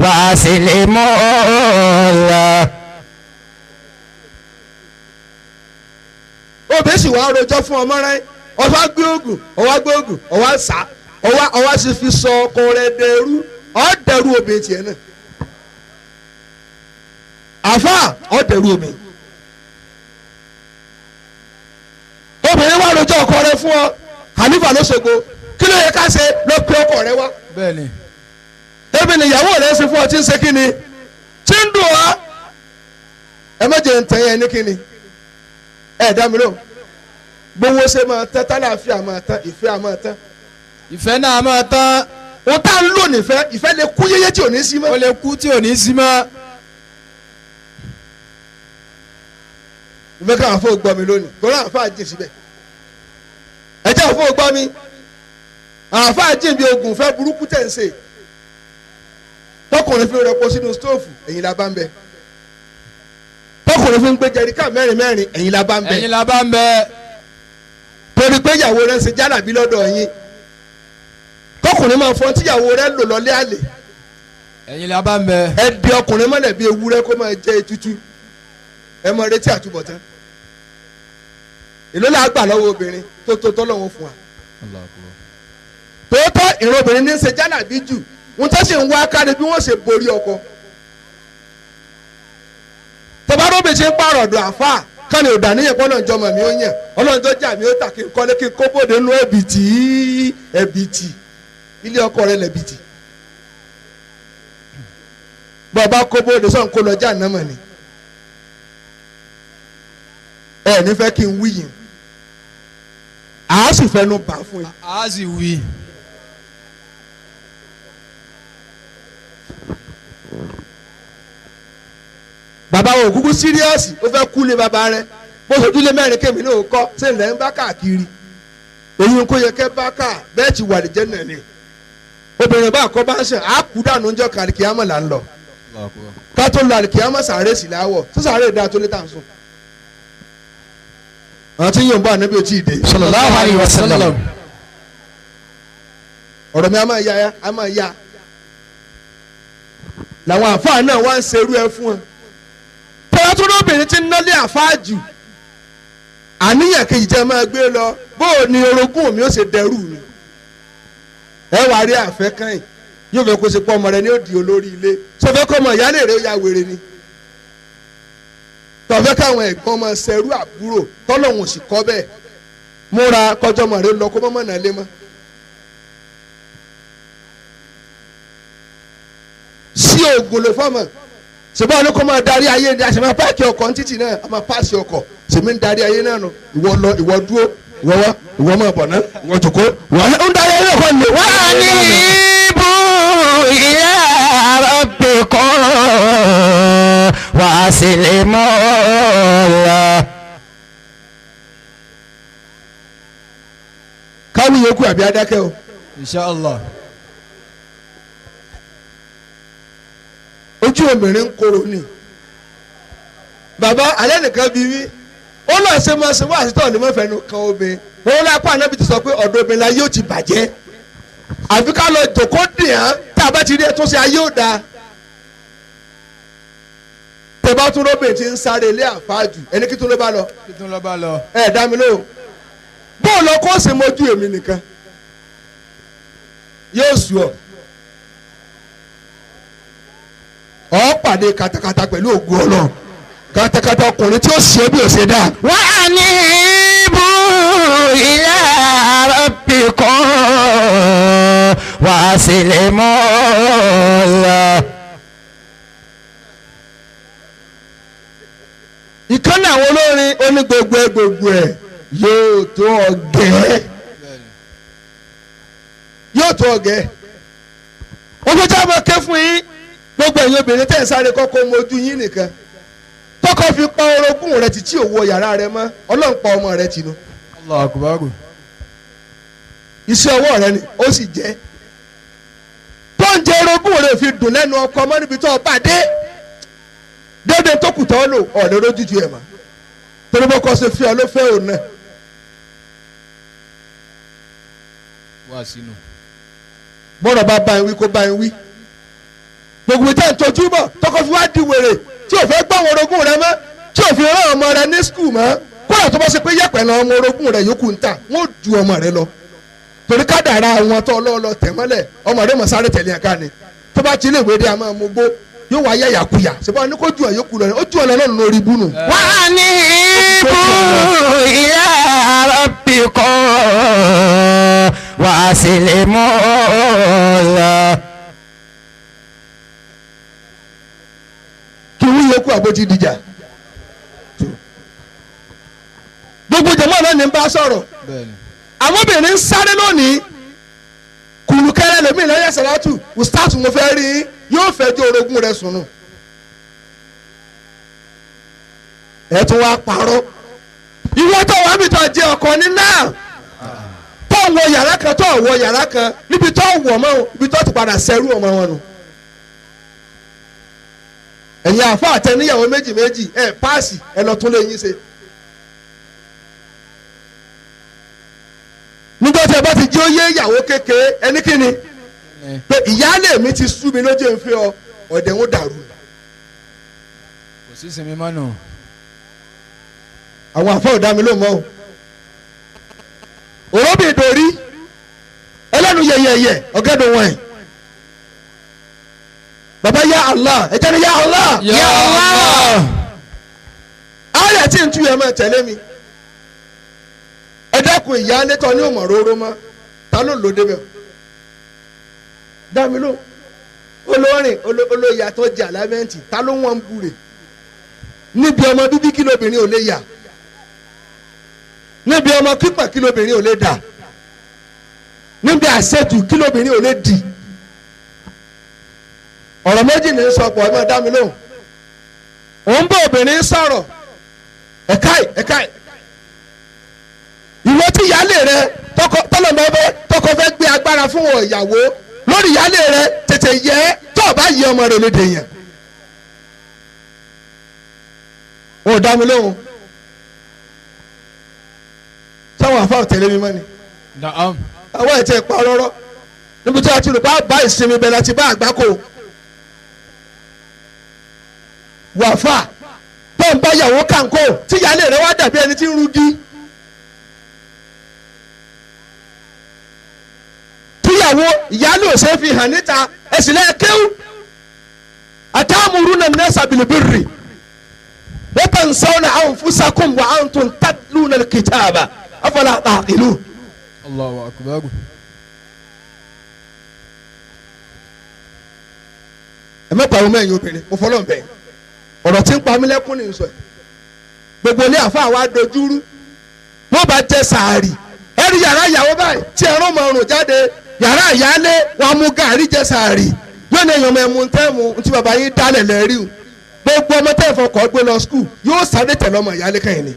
wa aslimu lahu. Obìnrin sì wá rojọ́ fún ọmọ rẹ ọwá gbé ògùn ọwá gbé ògùn ọwá sá ọwá ọwá sì fi sọ ọkọ rẹ dẹrú ọ dẹrú obìnrin tiẹ̀ náà àfà ọ dẹrú obìnrin obìnrin wá rojọ́ ọkọ rẹ fún ọ Khalifa lọ́sọ̀gbọ̀ kí ló yẹ ká ṣe lọ pé ọkọ rẹ wá. Bẹ́ẹ̀ni. Ebi ni ìyàwó rẹ ṣe fún ọ tí ń ṣe kí ni tí ń dùn ọ ẹ má jẹ́ ń tẹ̀yẹ ní kí ni ẹ dá mi lóhùn gbowó ṣe máa tán tálàáfíà máa tán ìfẹ́ máa tán. Ìfẹ́ náà máa tán. O tá ń lò nífẹ̀ẹ́ ìfẹ́ lè kú yéyé tí ò ní sí mọ́. Ó lè kú tí ò ní sí mọ́. Ìfẹ́ káwọn afọ gbọ́ mi lónìí torí àwọn afọ àjìn síbẹ̀ ẹ jẹ́ àfọ gbọ́ mi àwọn afọ àjìn bí ogun fẹ́ burúkú tẹ̀ ń ṣe tọkùnrin fi rọpò sínú stóòfù ẹ̀yìn la bá ń bẹ tọkùnrin fi ń gbé jẹríkà mẹ́rin mẹ́rin ẹ̀yìn la bá ń bẹ ẹ̀yìn la bá ń bẹ torí pé ìyàwó rẹ ń ṣe jálàbí lọ́dọ̀ yín tọkùnrin máa fọ́n tíyàwó rẹ lò lọ́lé àlè ẹ̀yìn la bá ń bẹ ẹ di ọkùnrin mọ́lẹ̀ bí ewúrẹ́ kó máa jẹ ètùtù ẹ mọ retí àtúbọ̀tán èló la gbà lọ́wọ́ obìnrin tó tó tọ́lọ́wọ́ fún wa tòótọ́ ìran obìnrin ní ń ṣe jálàbí jù wọ́n tó sì ń wá kárí bí wọ́n ṣe borí ọkọ tọ́ba róbì ṣe ń pààrọ̀ ọ̀dọ̀ àfáà kánì ò dàníyàn pọ́nà ìjọmọ̀ mi ó yàn ọlọ́run tó jà mí ó tà kí n kọ́lé kí n kó bòde nú ẹ̀bìtì ẹ̀bìtì ilé ọkọ rẹ lẹ̀bìtì bọ́ọ̀bá kó bòde sọ̀n kó lọ já nàmọ̀ ni ẹ nífẹ̀ẹ́ kí n wí yìí àá sì fẹnu bà fún yín. A sì wí. Bàbá wo kúkú síríọ́sì ó fẹ́ kú lé bàbá rẹ bó sojú lé mẹ́rin kémi náà kọ́ ṣé ńlẹ̀ ń bá káàkiri èyí kò yẹ kẹ́ bá ká bẹ́ẹ̀ ti wà lìjẹ́ náà ni obìnrin bá kọ́ bá ń sàn á kú dànù ń jọ kàlìkìámọ̀ là ń lọ ká tó lọ àlìkìámọ̀ sàárè sì láwọ̀ tó sàárè dáa tó lé tà ń sùn. Àwọn tí yóò ń bọ̀ ànábì ò tí ì dé. Sallallahu alayhi wa sallam. Ọ̀rọ̀ mi a máa ya a máa ya. Làwọn àfáà náà wá ń ṣerú ẹ fún ẹ. Tọ́lá tó lóbìnrin ti ń nálé àfáà jù. Àníyàn kejì jẹ́ máa gbé lọ bó o ní orogún mi ó ṣe dẹrù mi. Ẹ wàá rí àfẹ́ kàn yìí yóò fẹ́ kó ṣe pọ́ ọmọ rẹ ní ó di olórí ilé. Sọ fẹ́ kọ́ ọmọ ìyáálé rẹ ó ya wèrè ni. Tọ́fẹ́ káwọn ẹ̀gbọ́n ọmọ ṣerú àbúrò tọ́lọ́hún sì kọ́ bẹ́ẹ̀. Múra kọjọ́ ọmọ rẹ lọ kó mọ́mọ́ náà lé mọ́. Sí oògùn ló fọmọ ṣùgbọ́n àwọn kò máa darí ayé ni a sì máa páàkì ọkọ̀ ní títì náà a máa páàsì ọkọ̀ sì mí ń darí ayé náà nù ìwọ lọ ìwọ dúró ìwọ wá ìwọ máa bọ̀ náà ìwọ jòkó ìwọ ń darí ayé náà kọ́ ni. وأنيبوا إلى ربكم وأسلموا له. Káwé yòókù àbí adákẹ́ o. Inshallah. Ojú obìnrin ń korò ni. Bàbá alẹ́ nìkan bí wí ó lọ ṣe máa ṣe wá àṣetọ̀ ní mọ́fẹ́nu kan obìnrin wọn lápá anábì ti sọ pé ọ̀dọ̀ obìnrin la yóò ti bàjẹ́ àfi ká lọ jòkó dì án tá a bá ti rí ẹ tó ṣe ayé ò dáa. Tẹ bá tún róbìn tí ń sáré ilé àfáàjù ẹni kí tún ló bá lọ. Kí tún ló bá lọ. Ẹ dá mi lóhùn bóòlù ọkọ ó ṣe mojú èmi nìkan yóò sùn ọ. Ọ pàdé katakata pẹ̀lú ògùn Ọlọ́run katakata ọkùnrin tí ó ṣe bí ó ṣe dáa. وأنيبوا إلى ربكم وأسلموا له. Ìkànnì àwọn olórin ó ní gbogbo ẹ gbogbo ẹ yóò tó ọgẹ́ yóò tó ọgẹ́. Ojú tí a máa ké fún yín gbogbo ẹ̀yin obìnrin tẹ̀ ń sáré kọ́kọ́ mojú yín nìkan tọkọ fi pa orogún rẹ títí òwò yàrá rẹ mọ́ Ọlọ́run pa ọmọ rẹ tìǹú. Allahu Akbar. Iṣẹ́ ọwọ́ rẹ ni ó sì jẹ́ tó ń jẹ orogún rẹ fi dùn lẹ́nu ọkọ mọ́ níbi tó o bá dé dédé tó kù tó lò ọ̀dọ́ lójútu ẹ̀ mọ́ torí bó kọ́ ṣe fi ọ ló fẹ́ òun náà. Wá sínú. Bọ́dọ̀ bá bá ń wí kó bá ń wí gbogbo ìtẹ́ ìtọ́jú bọ̀ tọkọ fi wá di wèrè tí ò fẹ́ gbọ́ àwọn orogún rẹ mọ́ tí ò fi rán ọmọ rẹ ní skul mọ́ kódà tó bá ṣe pé yẹ̀pẹ̀ lọ ọmọ orogún rẹ yòókù ń tà wọ́n ó ju ọmọ rẹ lọ torí kádàrá àwọn tó ọlọ́ọ̀lọ́ tẹ̀ mọ́lẹ̀ ọmọ rẹ mọ̀ sáré tẹ̀lé ẹ̀ka ni tó bá ti ilé ìwé dé a máa mú gbó yóò wá yàyàkuyà ṣùgbọ́n ní kó ju ọ̀yọ́kù lọ ó ju ọ̀lọ́ lọ́nà lórí ibú nù. وأنيبوا إلى ربكم وأسلموا له. Kí wí yòókù àbótí dìjà gbogbo jẹ̀mọ́ náà ní bá sọ̀rọ̀. Àwọn obìnrin ń sáré lónìí kùrùkẹ́rẹ́ lèmi lọ́yẹ̀ sàlátù ustaz mo fẹ́ rí yóò fẹ́ jó orogún rẹ̀ sùn nù. Ẹ tún wá parọ́ ìwọ tó wà mí tó jẹ ọkọ ní náà tó ń wọ yàrá kan tó ń wọ yàrá kan níbi tó ń wọ̀ mọ́ ibi tó ti padà sẹ́rú ọmọ wọn nù. Ẹ̀yin àfa àtẹníyàwó méjì méjì ẹ̀ páàsì ẹ lọ tún lé yín ṣe. Nígbà tí ẹ bá ti jí ó yé ìyàwó kékeré ẹni kíni pé ìyáálé mi ti sú mi lójú ń fẹ́ ọ ọ̀dẹ̀ ń dàrú. Kò sí sinmi mọ́nù. Àwọn àfọ ọ̀dà mi ló mọ́ o. Òróbì ìdòrí ẹlẹ́nu yẹ̀yẹ̀yẹ̀ ọ̀gẹ́dùn wọ̀nyí. Bàbá ya Allah ẹ jẹ́ ní ya Allah. Ya Allah. Ayé tí ń tú yẹn máa tẹ̀lé mi. Ẹ dákun ìyáálé tán ní òmò róró mọ́ ta ló lò débẹ̀ dá mi ló olórin olóyà tó jẹ àlámẹ́ǹtì ta ló wọ́n ń búre níbi ọmọ bíbí kí lóbìnrin ò lè yà níbi ọmọ pípà kí lóbìnrin ò lè dà níbi àṣetù kí lóbìnrin ò lè dì ọ̀rọ̀ méjì ní sọpọ̀ ẹ máa dá mi lóhùn òun bá obìnrin sọ̀rọ̀ ẹ̀káì ẹ̀káì ìwọ tí ìyáálé rẹ tọlọmọ fẹ́ tọkọ fẹ́ gbé agbára fún ọ ìyàwó lórí ìyáálé rẹ tètè yẹ tó o bá yẹ ọmọ rẹ lédè yẹn. Wọn ò dá mi lóhùn sáwọn àfáà tẹ̀lé mi mọ́ ni. Naam. Àwọn ẹ̀ tẹ̀ pa rọ́rọ́ níbi tí a ti rò bá bá ìsinmi bẹ̀rẹ̀ àti bá àgbákò. Wàfà tó ń bá yàwó kàǹkó tí ìyáálé rẹ wá dàbí ẹni tí ń rugi. Tíyàwó ìyáálé ò ṣe é fi hàn níta ẹ̀sìn lẹ́yìn kéwú. Atamuruna an-nasa bil-birri wa tansawna anfusakum wa antum tatluna al-kitaba afala ta'qilun. Allahu akbar. Ẹ má pariwo mẹ́yìn obìnrin mo fọlọ́ bẹ́ẹ̀ ọ̀rọ̀ tí ń pa mí lẹ́kún ní sọ ẹ̀ gbogbo ilé àfa wa dojúrú wọ́n bá jẹ sàárì ẹ̀rí yàrá ìyàwó báyìí tí ẹ̀rọ mọ̀ ọ̀rùn jáde yàrá ìyáálé wọn mú gàrí jẹ sàárì yóò ní èèyàn ẹ̀mú tẹ́ẹ̀mù tí bàbá yín dálẹ̀ lẹ́rí o gbogbo ọmọ tẹ́ fọkọ̀ gbé lọ skul yóò sáré tẹ̀lé ọmọ ìyáálé kẹ́yìn ni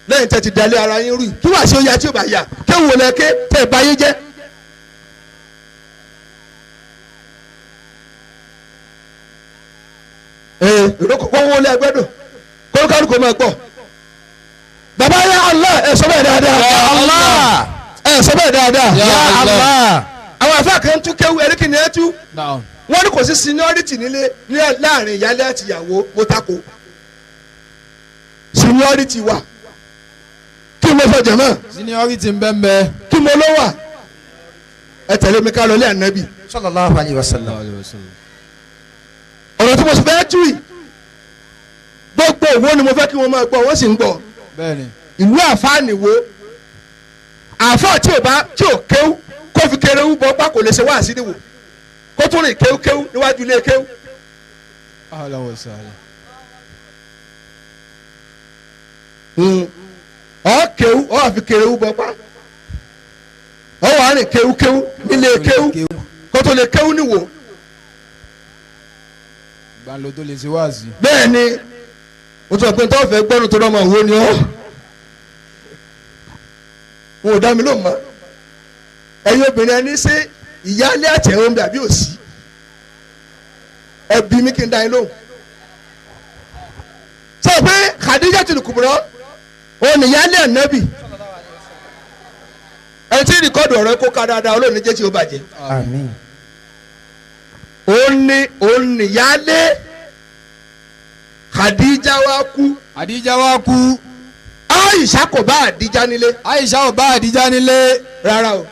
lẹ́yìn tẹ́ ti dalẹ̀ ara yín rú kí wàá ṣe ó ya tí ó bá yà kéwòn lẹ́kẹ́ tẹ́ bá yín jẹ́. Wọ́n wọlé agbẹ́dùn kólúkálùkù máa gbọ́. Bàbá ya Allah ẹ̀ sọ bẹ́ẹ̀ dáadáa. Ya Allah. Ẹ̀ sọ bẹ́ẹ̀ dáadáa. Ya Allah. Àwọn àfa kan tún kéwú ẹ̀rí kìnìún ẹ̀ tú. Wọ́n ní kò sí seniority nílé láàrin ìyálé àti ìyàwó mo tako. Seniority wà. Kí mo sọ jẹ̀mọ́? Seniority ń bẹ ń bẹ. Kí mo ló wà? Ẹ tẹ̀lé mi ká lọ lé ànábì. Sallallahu alayhi wa sallam. Ọ̀rọ̀ tí mo sì fẹ́ tú yìí gbogbo òwò ni mo fẹ́ kí wọ́n máa gbọ́ wọ́n sì ń gbọ́. Ìlú àfáàní wo àfáà tí ò bá tí ò kéwú kó fi kéréwú bọ́ pa kò lè ṣe wáàsí níwò kó tún rìn kéwú kéwú níwájú ilé kéwú. Ọ kéwú ọ fi kéréwú bọ́ pa ọ wà rìn kéwú kéwú nílé kéwú kó tó lè kéwú níwò. Gbanlo tó lè ṣe wáàsí. Bẹ́ẹ̀ ni o tún ọ̀pẹ tó fẹ́ gbọ́dọ̀ tó lọ́mọ òwò ni ọ́ wọn ò dá mi lóhùn mọ́. Ẹ̀yin obìnrin ẹni ṣé ìyáálé àti ẹ̀rọ ń bẹ àbí òsì ẹ bí mi kí n dá yín lóhùn. Sọ pé Khadijatul Kubra òun ìyáálé ànábì ẹni tí rìkọ́dù ọ̀rọ̀ kó ká dáadáa olóòní jẹ́ tí ó bàjẹ́. Àmín. Òun ni ìyáálé Khadija wa kú. Khadija wa kú. Aisha kò bá Khadija nílé. Aisha ò bá Khadija nílé. Rárá o.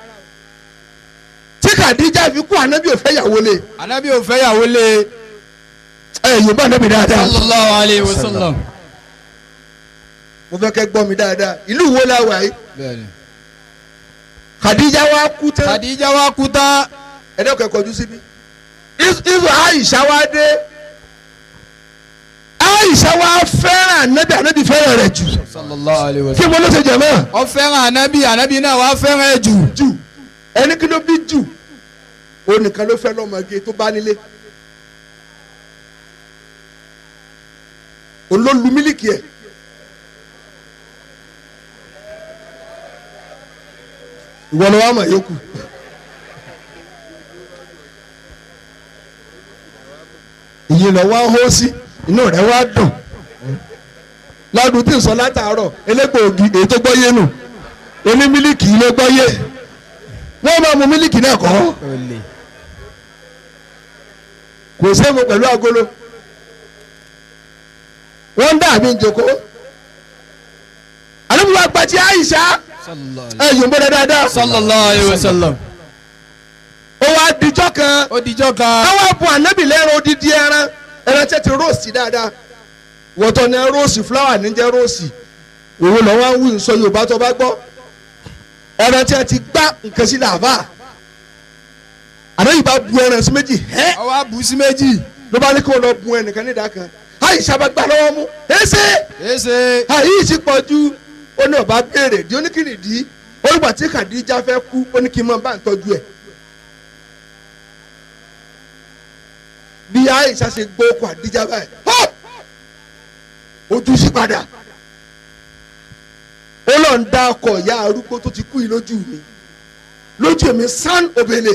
Tí Khadija fi kú ànábì ò fẹ́ yàwó lé. Ànábì ò fẹ́ yàwó lé. Ẹ yóò bá ànábì dáadáa. Sallallahu alayhi wa sallam. Mo fẹ́ kẹ́ gbọ́ mi dáadáa. Ìlú wo la wà yìí? Bẹ́ẹ̀ni. Khadija wa kú tán. Khadija wa kú tán. Ẹ dẹ́kun ẹ kọjú síbí. Izu Aisha wa dé. Aisha wa fẹ́ràn ànábì ànábì fẹ́ràn rẹ̀ jù. Sallallahu alayhi wa Kí sallam. mo ló ṣe jẹ̀ mọ́? Ó fẹ́ràn ànábì ànábì náà wá fẹ́ràn ẹ̀ jù. Jù ẹni kí ló bí jù ó nìkan ló fẹ́ lọ́mọge tó bá nílé. Olólu mílíkì ẹ̀. Ìwọ ló wá mọ̀ yókù. Ìyẹn lọ wá hó sí inú rẹ̀ wá dùn lọ́dún tí ń sọ látàárọ̀ elégbòogi èyí tó gbọ́ yé nù oní mílíkì ló gbọ́ yé wọ́n máa mu mílíkì náà kọ́ kò sẹ́mu pẹ̀lú agolo wọ́n ń dà mí jòkó àdúgbò àgbàtì Àìṣà ẹ yòó ń bọ́ dáadáa Sallallahu alayhi wa sallam. ó wá dijọ́ kan Ó dijọ́ kan. káwá bu ànábì lẹ́ran odidi ẹran ẹran tẹ́ ti róòsì dáadáa wọ́tọ̀ ní róòsì fúláwà ní jẹ́ róòsì òun lọ́wọ́ ń wí nsọ Yorùbá tó bá gbọ́ ẹran tí a ti gbá nǹkan sí làbá ànábì bá bu ẹran sí méjì hẹ́ Ó wá bù sí méjì. ló bá ní kí wọ́n lọ bu ẹnìkan nídàá kan Àìṣà bá gbà lọ́wọ́ mú ẹsẹ̀ Èsè. àyè ti pọ̀ ju ó ní ọba béèrè di oníkìrìdí olùgbà tí Khadija fẹ́ kú ó ní kí n máa bá ń tọ́jú ẹ̀ bí Àìṣà ṣe gbọ́ ọkọ̀ Khadija báyìí hó! Ojú sí padà ó lọ ń dá ọkọ̀ ìyá arúgbó tó ti kú yìí lójú mi lójú mi sán òbèlè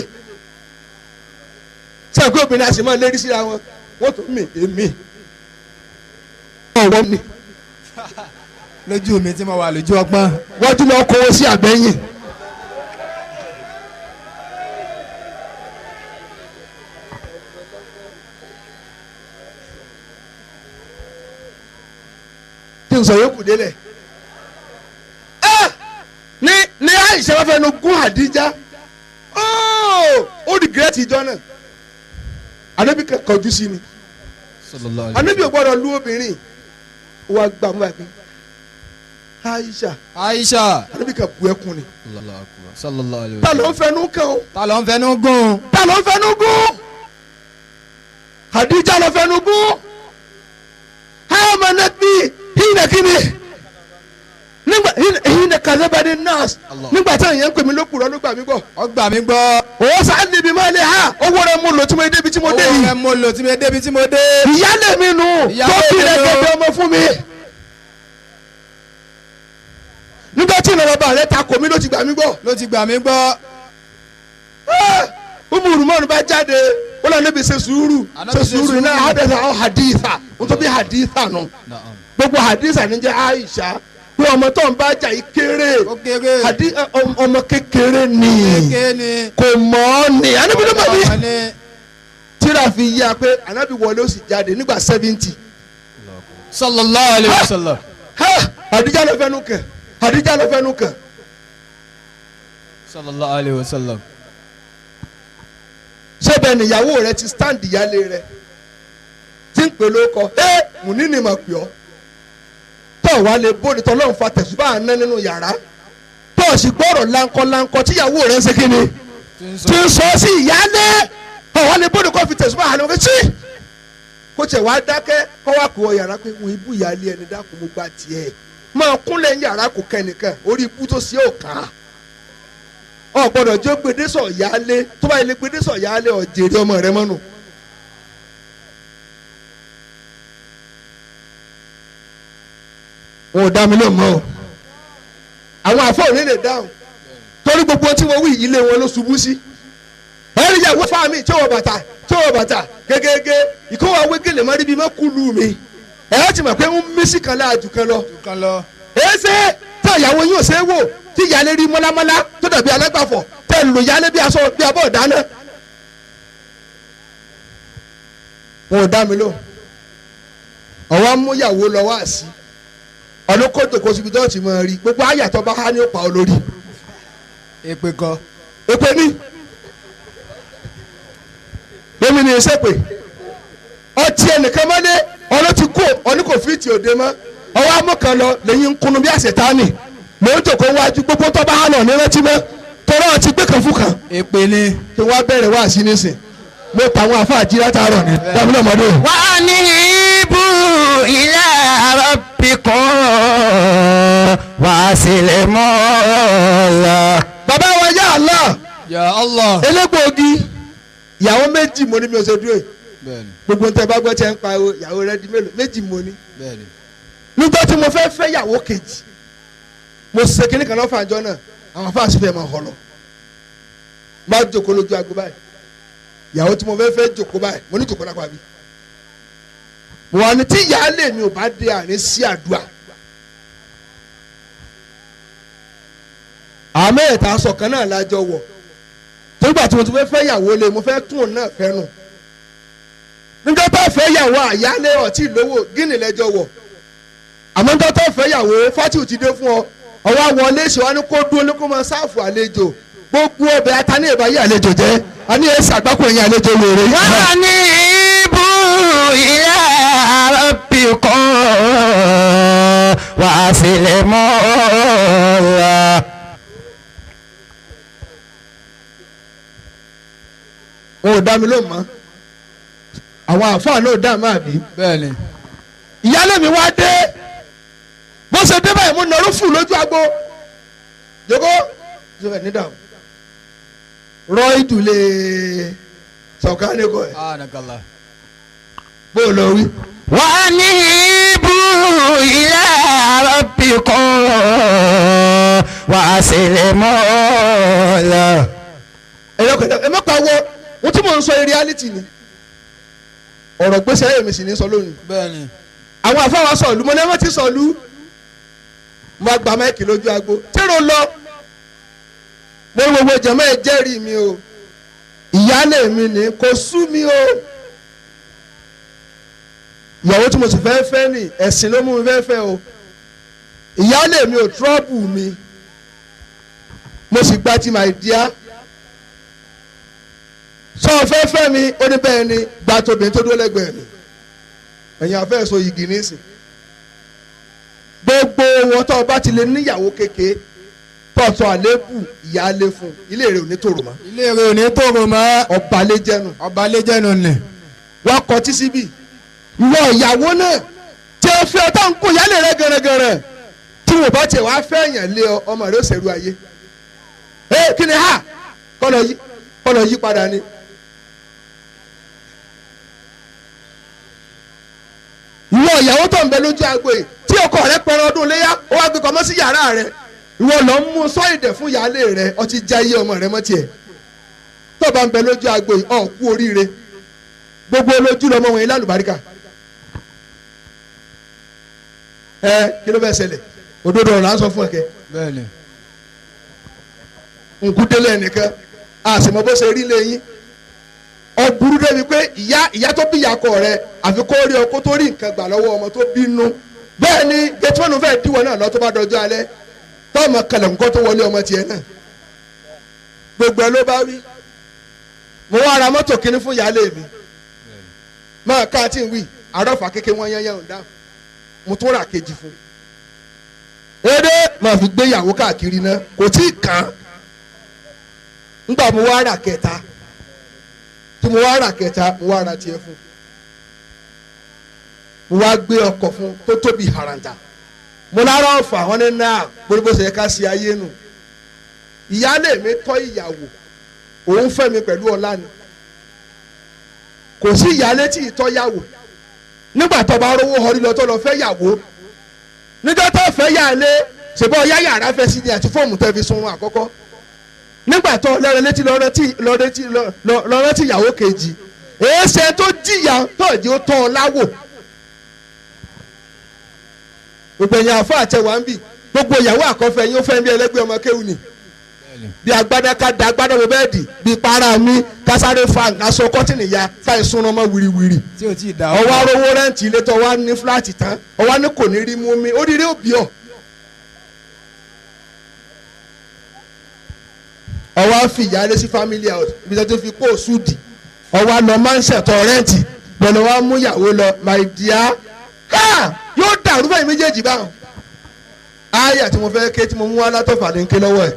sẹ́yìn pé obìnrin àti máa lérí síra wọn wọ́n tún mì èmi ọ̀wọ́ mi Lójú mi tí mo wà lójú ọpọ́n. wọ́n tún lọ kówó sí àgbẹ̀yìn. Kí n sọ yókù délẹ̀. Ní ní Aisha bá fẹnu gún Hadija, ó regret ìjọ náà. Ànábì kọjú sí ni. Ànábì ò gbọ́dọ̀ lu obìnrin. Ó wá gbà mú báyìí. Aisha. Aisha. Ànábì kan bu ẹkún ni. Sallallahu alaihi wasallam. Ta ló ń fẹnu kàn o? Ta ló ń fẹnu gún? Ta ló ń fẹnu gún? Hadija ló fẹnu gún. Hama nabi hina kini nígbà hina kazabani nas nígbà tí èèyàn ń pè mí lókùrọ̀ ló gbà mí gbọ́. Ó gbà mí gbọ́. Owó sáà níbi máa lè ha owó rẹ mo lò tí mo débi tí mo dé yìí. Owó rẹ mo lò tí mo débi tí mo dé. Ìyálé mi nù tó bí rẹ gẹ́gẹ́ ọmọ fún mi. Nígbà tí ìrànlọ́ bàbá rẹ ta kò mí ló ti gbà mí gbọ́. Ló ti gbà mí gbọ́. Umu Rumanu bá jáde ó lọ níbi ṣe sùúrù ṣe sùúrù náà haditha ọ haditha n tó bí haditha nù. Gbogbo haditha ní jẹ́ Aisha pé ọmọ tó ń bá jà yìí kéré ọmọ kékeré ni kò mọ̀ ọ́ ni Ànábì ló mọ̀ mí. Tíra fi yá pé Ànábì wọlé ó sì jáde nígbà 70. Sallallahu alayhi wa sallam. Hadija ló fẹnu kàn. Hadija ló fẹnu kàn. Sallallahu alayhi wa sallam. Ṣé bẹ́ẹ̀ níyàwó rẹ ti stand ìyálé rẹ tí ń pè lóko ẹ mùní ni mà pè ọ́ tó wàá lè bóde tó lọ́n fa tẹ̀sùbá àná nínú yàrá tó sì gbọ́rọ̀ láńkọ́ láńkọ́ tíyàwó rẹ ń ṣe kí ni tí ń sọ sí ìyálé tó wàá lè bóde kó fi tẹ̀sùbá àná wọ́n sí kó tiẹ̀ wàá dákẹ́ kó wàá kó ọ yàrá pé wọn ibú ìyálé ẹni dákun mo gba tiẹ̀ máa kúnlẹ̀ ń yàrá kò kẹ́nìkan orí ibú tó sí òkà ọ gbọ́dọ̀ jẹ́ gbedesọ yaálé tó bá yẹlẹ gbedesọ yaálé ọ jèrè ọmọ rẹ mọnu. Wọn ò dá mi lóun mọ́ o àwọn àfọ òní lè dáhùn torí gbogbo tí wọ́n wí ilé wọn ló ṣubú sí. Ẹ̀rí yà wọ́n fáàmì tí wọ́n bàtà tí wọ́n bàtà gẹ́gẹ́gẹ́ ìkówó awégélé mọ́ ríbi mọ́ kúlù mi ẹ̀ ti mọ̀ pé ń mí sí kan láàjù kan lọ. Èsè tí ìyàwó yóò ṣe é wò tí ìyálé rí mọ́lámọ́lá tó dàbí alágbàfọ̀ tẹ́ lò yálé bí aṣọ bí abọ́ ìdáná. Wọn ò dá mi lò ọwọ́ mú ìyàwó lọ wá sí ọdún kótó kó síbi tó ti mọ̀ rí gbogbo àyàtọ̀ bá há ní ó pa ọ lórí. Èpè kọ. Èpè ní èmi ní ìṣèpè ọtí ẹnìkan mọ́lé ọlọ́ ti kú ọní kò fìtì òde mọ́ ọwọ́ amúkan lọ lẹ́yìn ń kunu bí àṣetánì mò ń jòkó wájú gbogbo tó bá hànà ní rántí mọ́ tọ́lá ọtí gbé kan fún kan. Èpè ni. Kí wọ́n bẹ̀rẹ̀ wá sí nísìn mo tàwọn àfáà jí látàárọ̀ ni dábìlì ọmọdé. Wà á ní ibú ila rabbikum wa aslimu Allah. Bàbá wa yá Allah. Ya Allah. Elégbòogi ìyàwó méjì mo ní mi ò ṣe dúró yìí. Gbogbo ntẹ bá gbọ́ tí ẹ ń pariwo ìyàwó rẹ di mélòó méjì mo ní. Nígbà tí mo fẹ́ fẹ́ ìyàwó kejì mo ṣe kíní kan lọ́fà àjọ náà àwọn afáàsì fẹ́ máa họlọ. Má jòkó lójú aago báyìí ìyàwó tí mo fẹ́ fẹ́ jòkó báyìí mo ní jòkó lápá mi. Mo wà ní tí ìyáálé mi ò bá dé àárín sí àdúrà. Àmọ́ ẹ̀ta aṣọ kan náà lájọ wọ̀ torígbà tí mo ti fẹ́ fẹ́ ìyàwó lé mo fẹ́ tún òun náà fẹ́ nù. Níjọ́ tó fẹ́ yàwó àyálé ọtí lówó gíní lẹ́jọ́ wọ̀ àmọ́ níjọ́ tó fẹ́ yàwó fátìwù ti dé fún ọ ọwọ́ wọlé ṣe wá ní kó dúró ní kó máa sáàfù àlejò gbogbo ọbẹ̀ ata ní ìbáyé àlejò jẹ́ a ní ẹ̀sà àgbákò ẹ̀yìn àlejò wèrè. Wà ní ibú ila rabbikum wa aslimu Allah. Wọn ò dá mi lóhùn mọ́ àwọn àfáà náà dá máa bí. Bẹ́ẹ̀ni. Ìyálé mi wá dé bó ṣe dé báyìí mo nọrọ fún lójú agbo jòkó ṣe fẹ́ nídà rọ ìdúlé sọ̀kánì kọ ẹ̀ bó lọ wí. Wà ní ibú ila rabbikum wa aslimu Allah. Ẹ má pa wọ ohun tí mò ń sọ reality ni ọ̀rọ̀ gbèsè ayé mi sì ní sọ lónìí. Bẹ́ẹ̀ni. Àwọn àfáwọn sọ̀lú mo ní wọ́n ti sọ̀lú mo gba máìkì lójú agbo tẹ́rọ lọ mo ní gbogbo jẹ̀mọ́ ẹ jẹ́rìí mi o ìyálé mi ní kò sú mi o ìyàwó tí mo sì fẹ́ fẹ́ ni ẹ̀sìn ló mú mi fẹ́ fẹ́ o Ìyáálé mi ò trọ́bù mi, mo sì gba ti my dear. Sọ fẹ́ fẹ́ mi, ó ní bẹ́ẹ̀ ni, gba tóbi tó dúró lẹ́gbẹ̀ẹ́ mi. Ẹ̀yin afẹ́ sọ yìgì nísìn. Gbogbo wọn tó bá ti lè níyàwó kékeré tọ̀tọ̀ àlébù ìyáálé fún ilé rẹ̀ ò ní tòrò mọ́. Ilé rẹ̀ ò ní tòrò mọ́. Ọba lé jẹ́nu. Ọba lé jẹ́nu nì. Wọ́n kọ tí síbì. Ìwọ ìyàwó náà tí o fi ọtá ń kó ìyáálé rẹ gẹ̀rẹ́gẹ̀rẹ́ tí wọ́n bá tiẹ̀ wá fẹ́ yàn lé ọ, ọmọ rẹ ó ṣerú ayé. Ẹ kí ni ha kọ́ lọ yí padà ni. Ìwọ ìyàwó tó ń bẹ lójú agbo yìí tí ọkọ rẹ pẹran ọdún léyà ó wá gbé kọmọ sí yàrá rẹ, ìwọ lọ ń mú sọ ìdẹ fún ìyáálé rẹ, ọtí já iye ọmọ rẹ mọ́ tiẹ̀. Tó bá ń bẹ lójú agbo yìí, ọ kú oríire. Gbogbo olójú lọmọ wọn yìí lálùbáríkà. Ẹ kí ló fẹ́ ṣẹlẹ̀? Òdodo ọ̀rọ̀ à ń sọ fún ẹ̀kẹ́. Bẹ́ẹ̀ni. Nkú délé ẹnìkan, a sì mọ bó ṣe rí lẹ́yìn. Ọ burú débi pé ìyá tó bí ìyàkọ rẹ àfi kó rí ọ kó tó rí nǹkan gbà lọ́wọ́ ọmọ tó bínú. Bẹ́ẹ̀ ni gẹ̀tìmọ́nù fẹ́ẹ́ díwọ̀ náà lọ tó bá dọjọ́ alẹ́, tọ́mọ kẹlẹ̀ nǹkan tó wọlé ọmọ tiẹ̀ náà. Gbogbo ẹ ló bá wí. Mo wá ra mọ́tò kínní fún ìyáálé mi. Máa ká tí ń wí, àrọ́fà kékeré wọn yányán ń dáhùn. Mo tún rà kejì fún un. Eré máa fi gbé ìyàwó káàkiri náà, kò tí ì kàn án. Ńgbà mo wá rà kẹta, tí mo wá rà kẹta, mo wá ra tiẹ̀ fún un. Mo wá gbé ọkọ̀ fún un tó tóbi haranta. Mo lára ọ̀fà wọn ní náà gbogbo ṣe ká ṣe ayé nù. Ìyáálé mi tọ́ ìyàwó, òun fẹ́ mi pẹ̀lú ọlá ni. Kò sí ìyáálé tí ì tọ́ yàwó. Nígbà tó bá rówó ọrí lọ tó lọ fẹ́ yàwó. Níjọ́ tó fẹ́ yàlé, ṣèbọ̀ ọ̀yá yàrá fẹ́ sí ni àti fóòmù tẹ́ fi sunrun àkọ́kọ́. Nígbà tó lọ́rẹ́ létí lọ́rẹ́ tí ìyàwó kejì. Èéṣe tó jìyà tó jẹ́ ó tọ́ ọ láwò. Gbogbo ẹ̀yin àfọ àtẹwà ń bì, gbogbo ìyàwó àkọ́fẹ́ yín ó fẹ́ bí ẹlẹ́gbẹ́ ọmọ kéwù ni. Bí agbádá ká da agbádá wo bẹ́ẹ̀dì, bí para mi kásáré fa nǹkan aṣọ kọ́tìnì ya ká ìsunra ọmọ wìrìwìrì. Tí o ti da ọwọ́ arówó rẹ́ǹtì ilé tó wá ní fúláàtì tán, ọwọ́ ní kò ní rí mú mi, oríire òbí ọ̀. Ọwọ́ á fi ìyáálé sí family house ibi tó ti fi kó òṣùdì. Ọwọ́ á lọ máa ń ṣẹ̀tọ̀ rẹ́ǹtì pẹ̀lú wa mú ìyàwó lọ, my dear. Ha! Yóò dàrú báyìí méjèèjì báwọn. Áyà tí mo fẹ́ ké tí mo mú wá látọ̀fà ní ké lọ́wọ́ ẹ̀.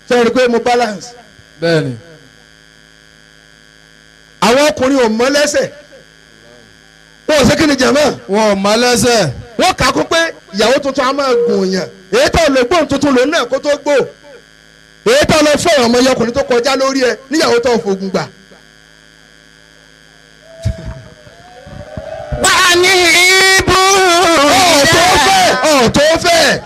Sọ rí pé mo balance. Bẹ́ẹ̀ni. Àwọn ọkùnrin ò mọ lẹ́sẹ̀. Wọ́n ò ṣe kí ni jẹ̀mọ́? Wọn ò mọ lẹ́sẹ̀. Wọ́n kà á kún pé ìyàwó tuntun á máa gùn yàn. Èyí tó lè gbóhùn tuntun lòun náà kó tó gbò. Èyí tó lọ fẹ́ ọmọ ọkùnrin tó kọjá lórí ẹ níyàwó tó fògùn gbà. Wani ibu Ọ̀ tó fẹ́.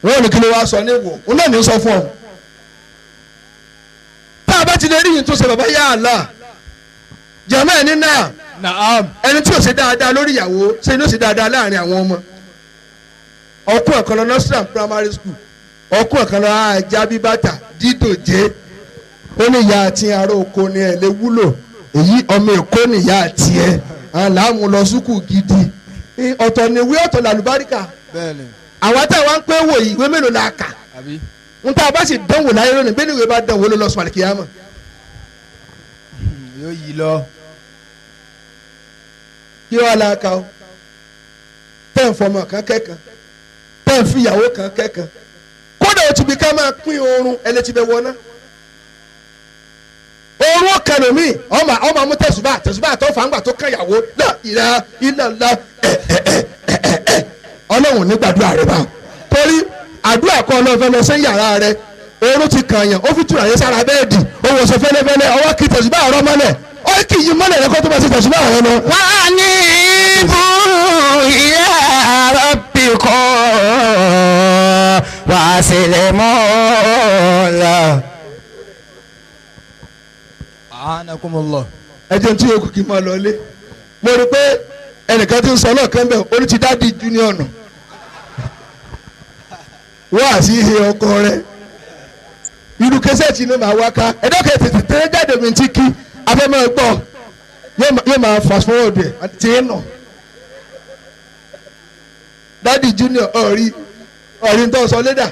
Wọ́n ní kí ló wá sọ ní wò, òun náà ní sọ fún ọ. Tá a bá ti lè rí yìí tó ṣe bàbá yá àlá. Jàmá ẹni náà. Naam. Ẹni tí ò ṣe dáadáa lórí ìyàwó ṣe ni ó ṣe dáadáa láàrin àwọn ọmọ. Ọkùn ẹ̀kan lọ nursery primary school, ọkùn ẹ̀kan lọ ajá bíbàtà dídòjé. Ó ní ìyá àti ará oko ni ẹ̀ lè wúlò, èyí ọmọ Èkó ni ìyá àti ẹ̀ làwọn lọ sùkúù gidi. Ọ̀tọ̀ ni ìwé ọ̀tọ̀ làlùbáríkà. Bẹ́ẹ̀ni. Àwọn táwa ń pé wò yìí ìwé mélòó la kà? Àbí? N tá a bá sì dánwò láyé lónìí, bẹ́ẹ̀ ni ìwé bá dánwò ló lọ sùn àlìkìyámọ̀. Yóò yí lọ. Kí wàá la ka o? Tẹ́ ń fọmọ kan kẹ́kan, tẹ́ ń fìyàwó kan kẹ́kan. Kódà o ti bí ká máa pín oorun ẹlẹ́tì bẹ wọná. Oorun ọ̀kan lomi, ọmọ amú tẹ̀sùbà tẹ̀sùbà tó fàǹgbà tó kàn yàwó náà ìlà ìlà ńlá ẹ̀ ẹ̀ ẹ̀ ẹ̀ ẹ̀. Ọlọ́run ní gbàdúrà rẹ báwọn. Torí àdúrà kọ́ ọlọ́run fẹ́ lọ sí yàrá rẹ, oorun ti kàn yàn, ó fi tùràyè sára bẹ́ẹ̀dì, ó wọṣọ fẹ́lẹ́fẹ́lẹ́, ọwọ́ kì í tẹ̀sùbà ọ̀rọ̀ mọ́lẹ̀, ó kì í yí mọ́lẹ̀ rẹ kó tó bá ti tẹ̀sùbà ọ̀rọ̀ lọ. Wani ibu ila rabbikum wasilimu lahu. Anakumullah. Ẹ jẹun tí yòókù kì í máa lọ ilé. Mo rí i pé ẹnìkan ti ń sọ lọ́ọ̀kan bẹ́ẹ̀, ó ní ti dáàdi junior nù. Wá sí ihe ọkọ rẹ. Irú kẹsẹ̀tì ni màá wá ká. Ẹ̀dọ́kẹ̀ tètè tẹ́lẹ̀ jáde mi ti kí. Afẹ́ máa gbọ́. Yóò máa fast forward ẹ̀ tí ń nà. Daddy Junior, ọ̀rí ọ̀rí ń tọ́ sọ lédà.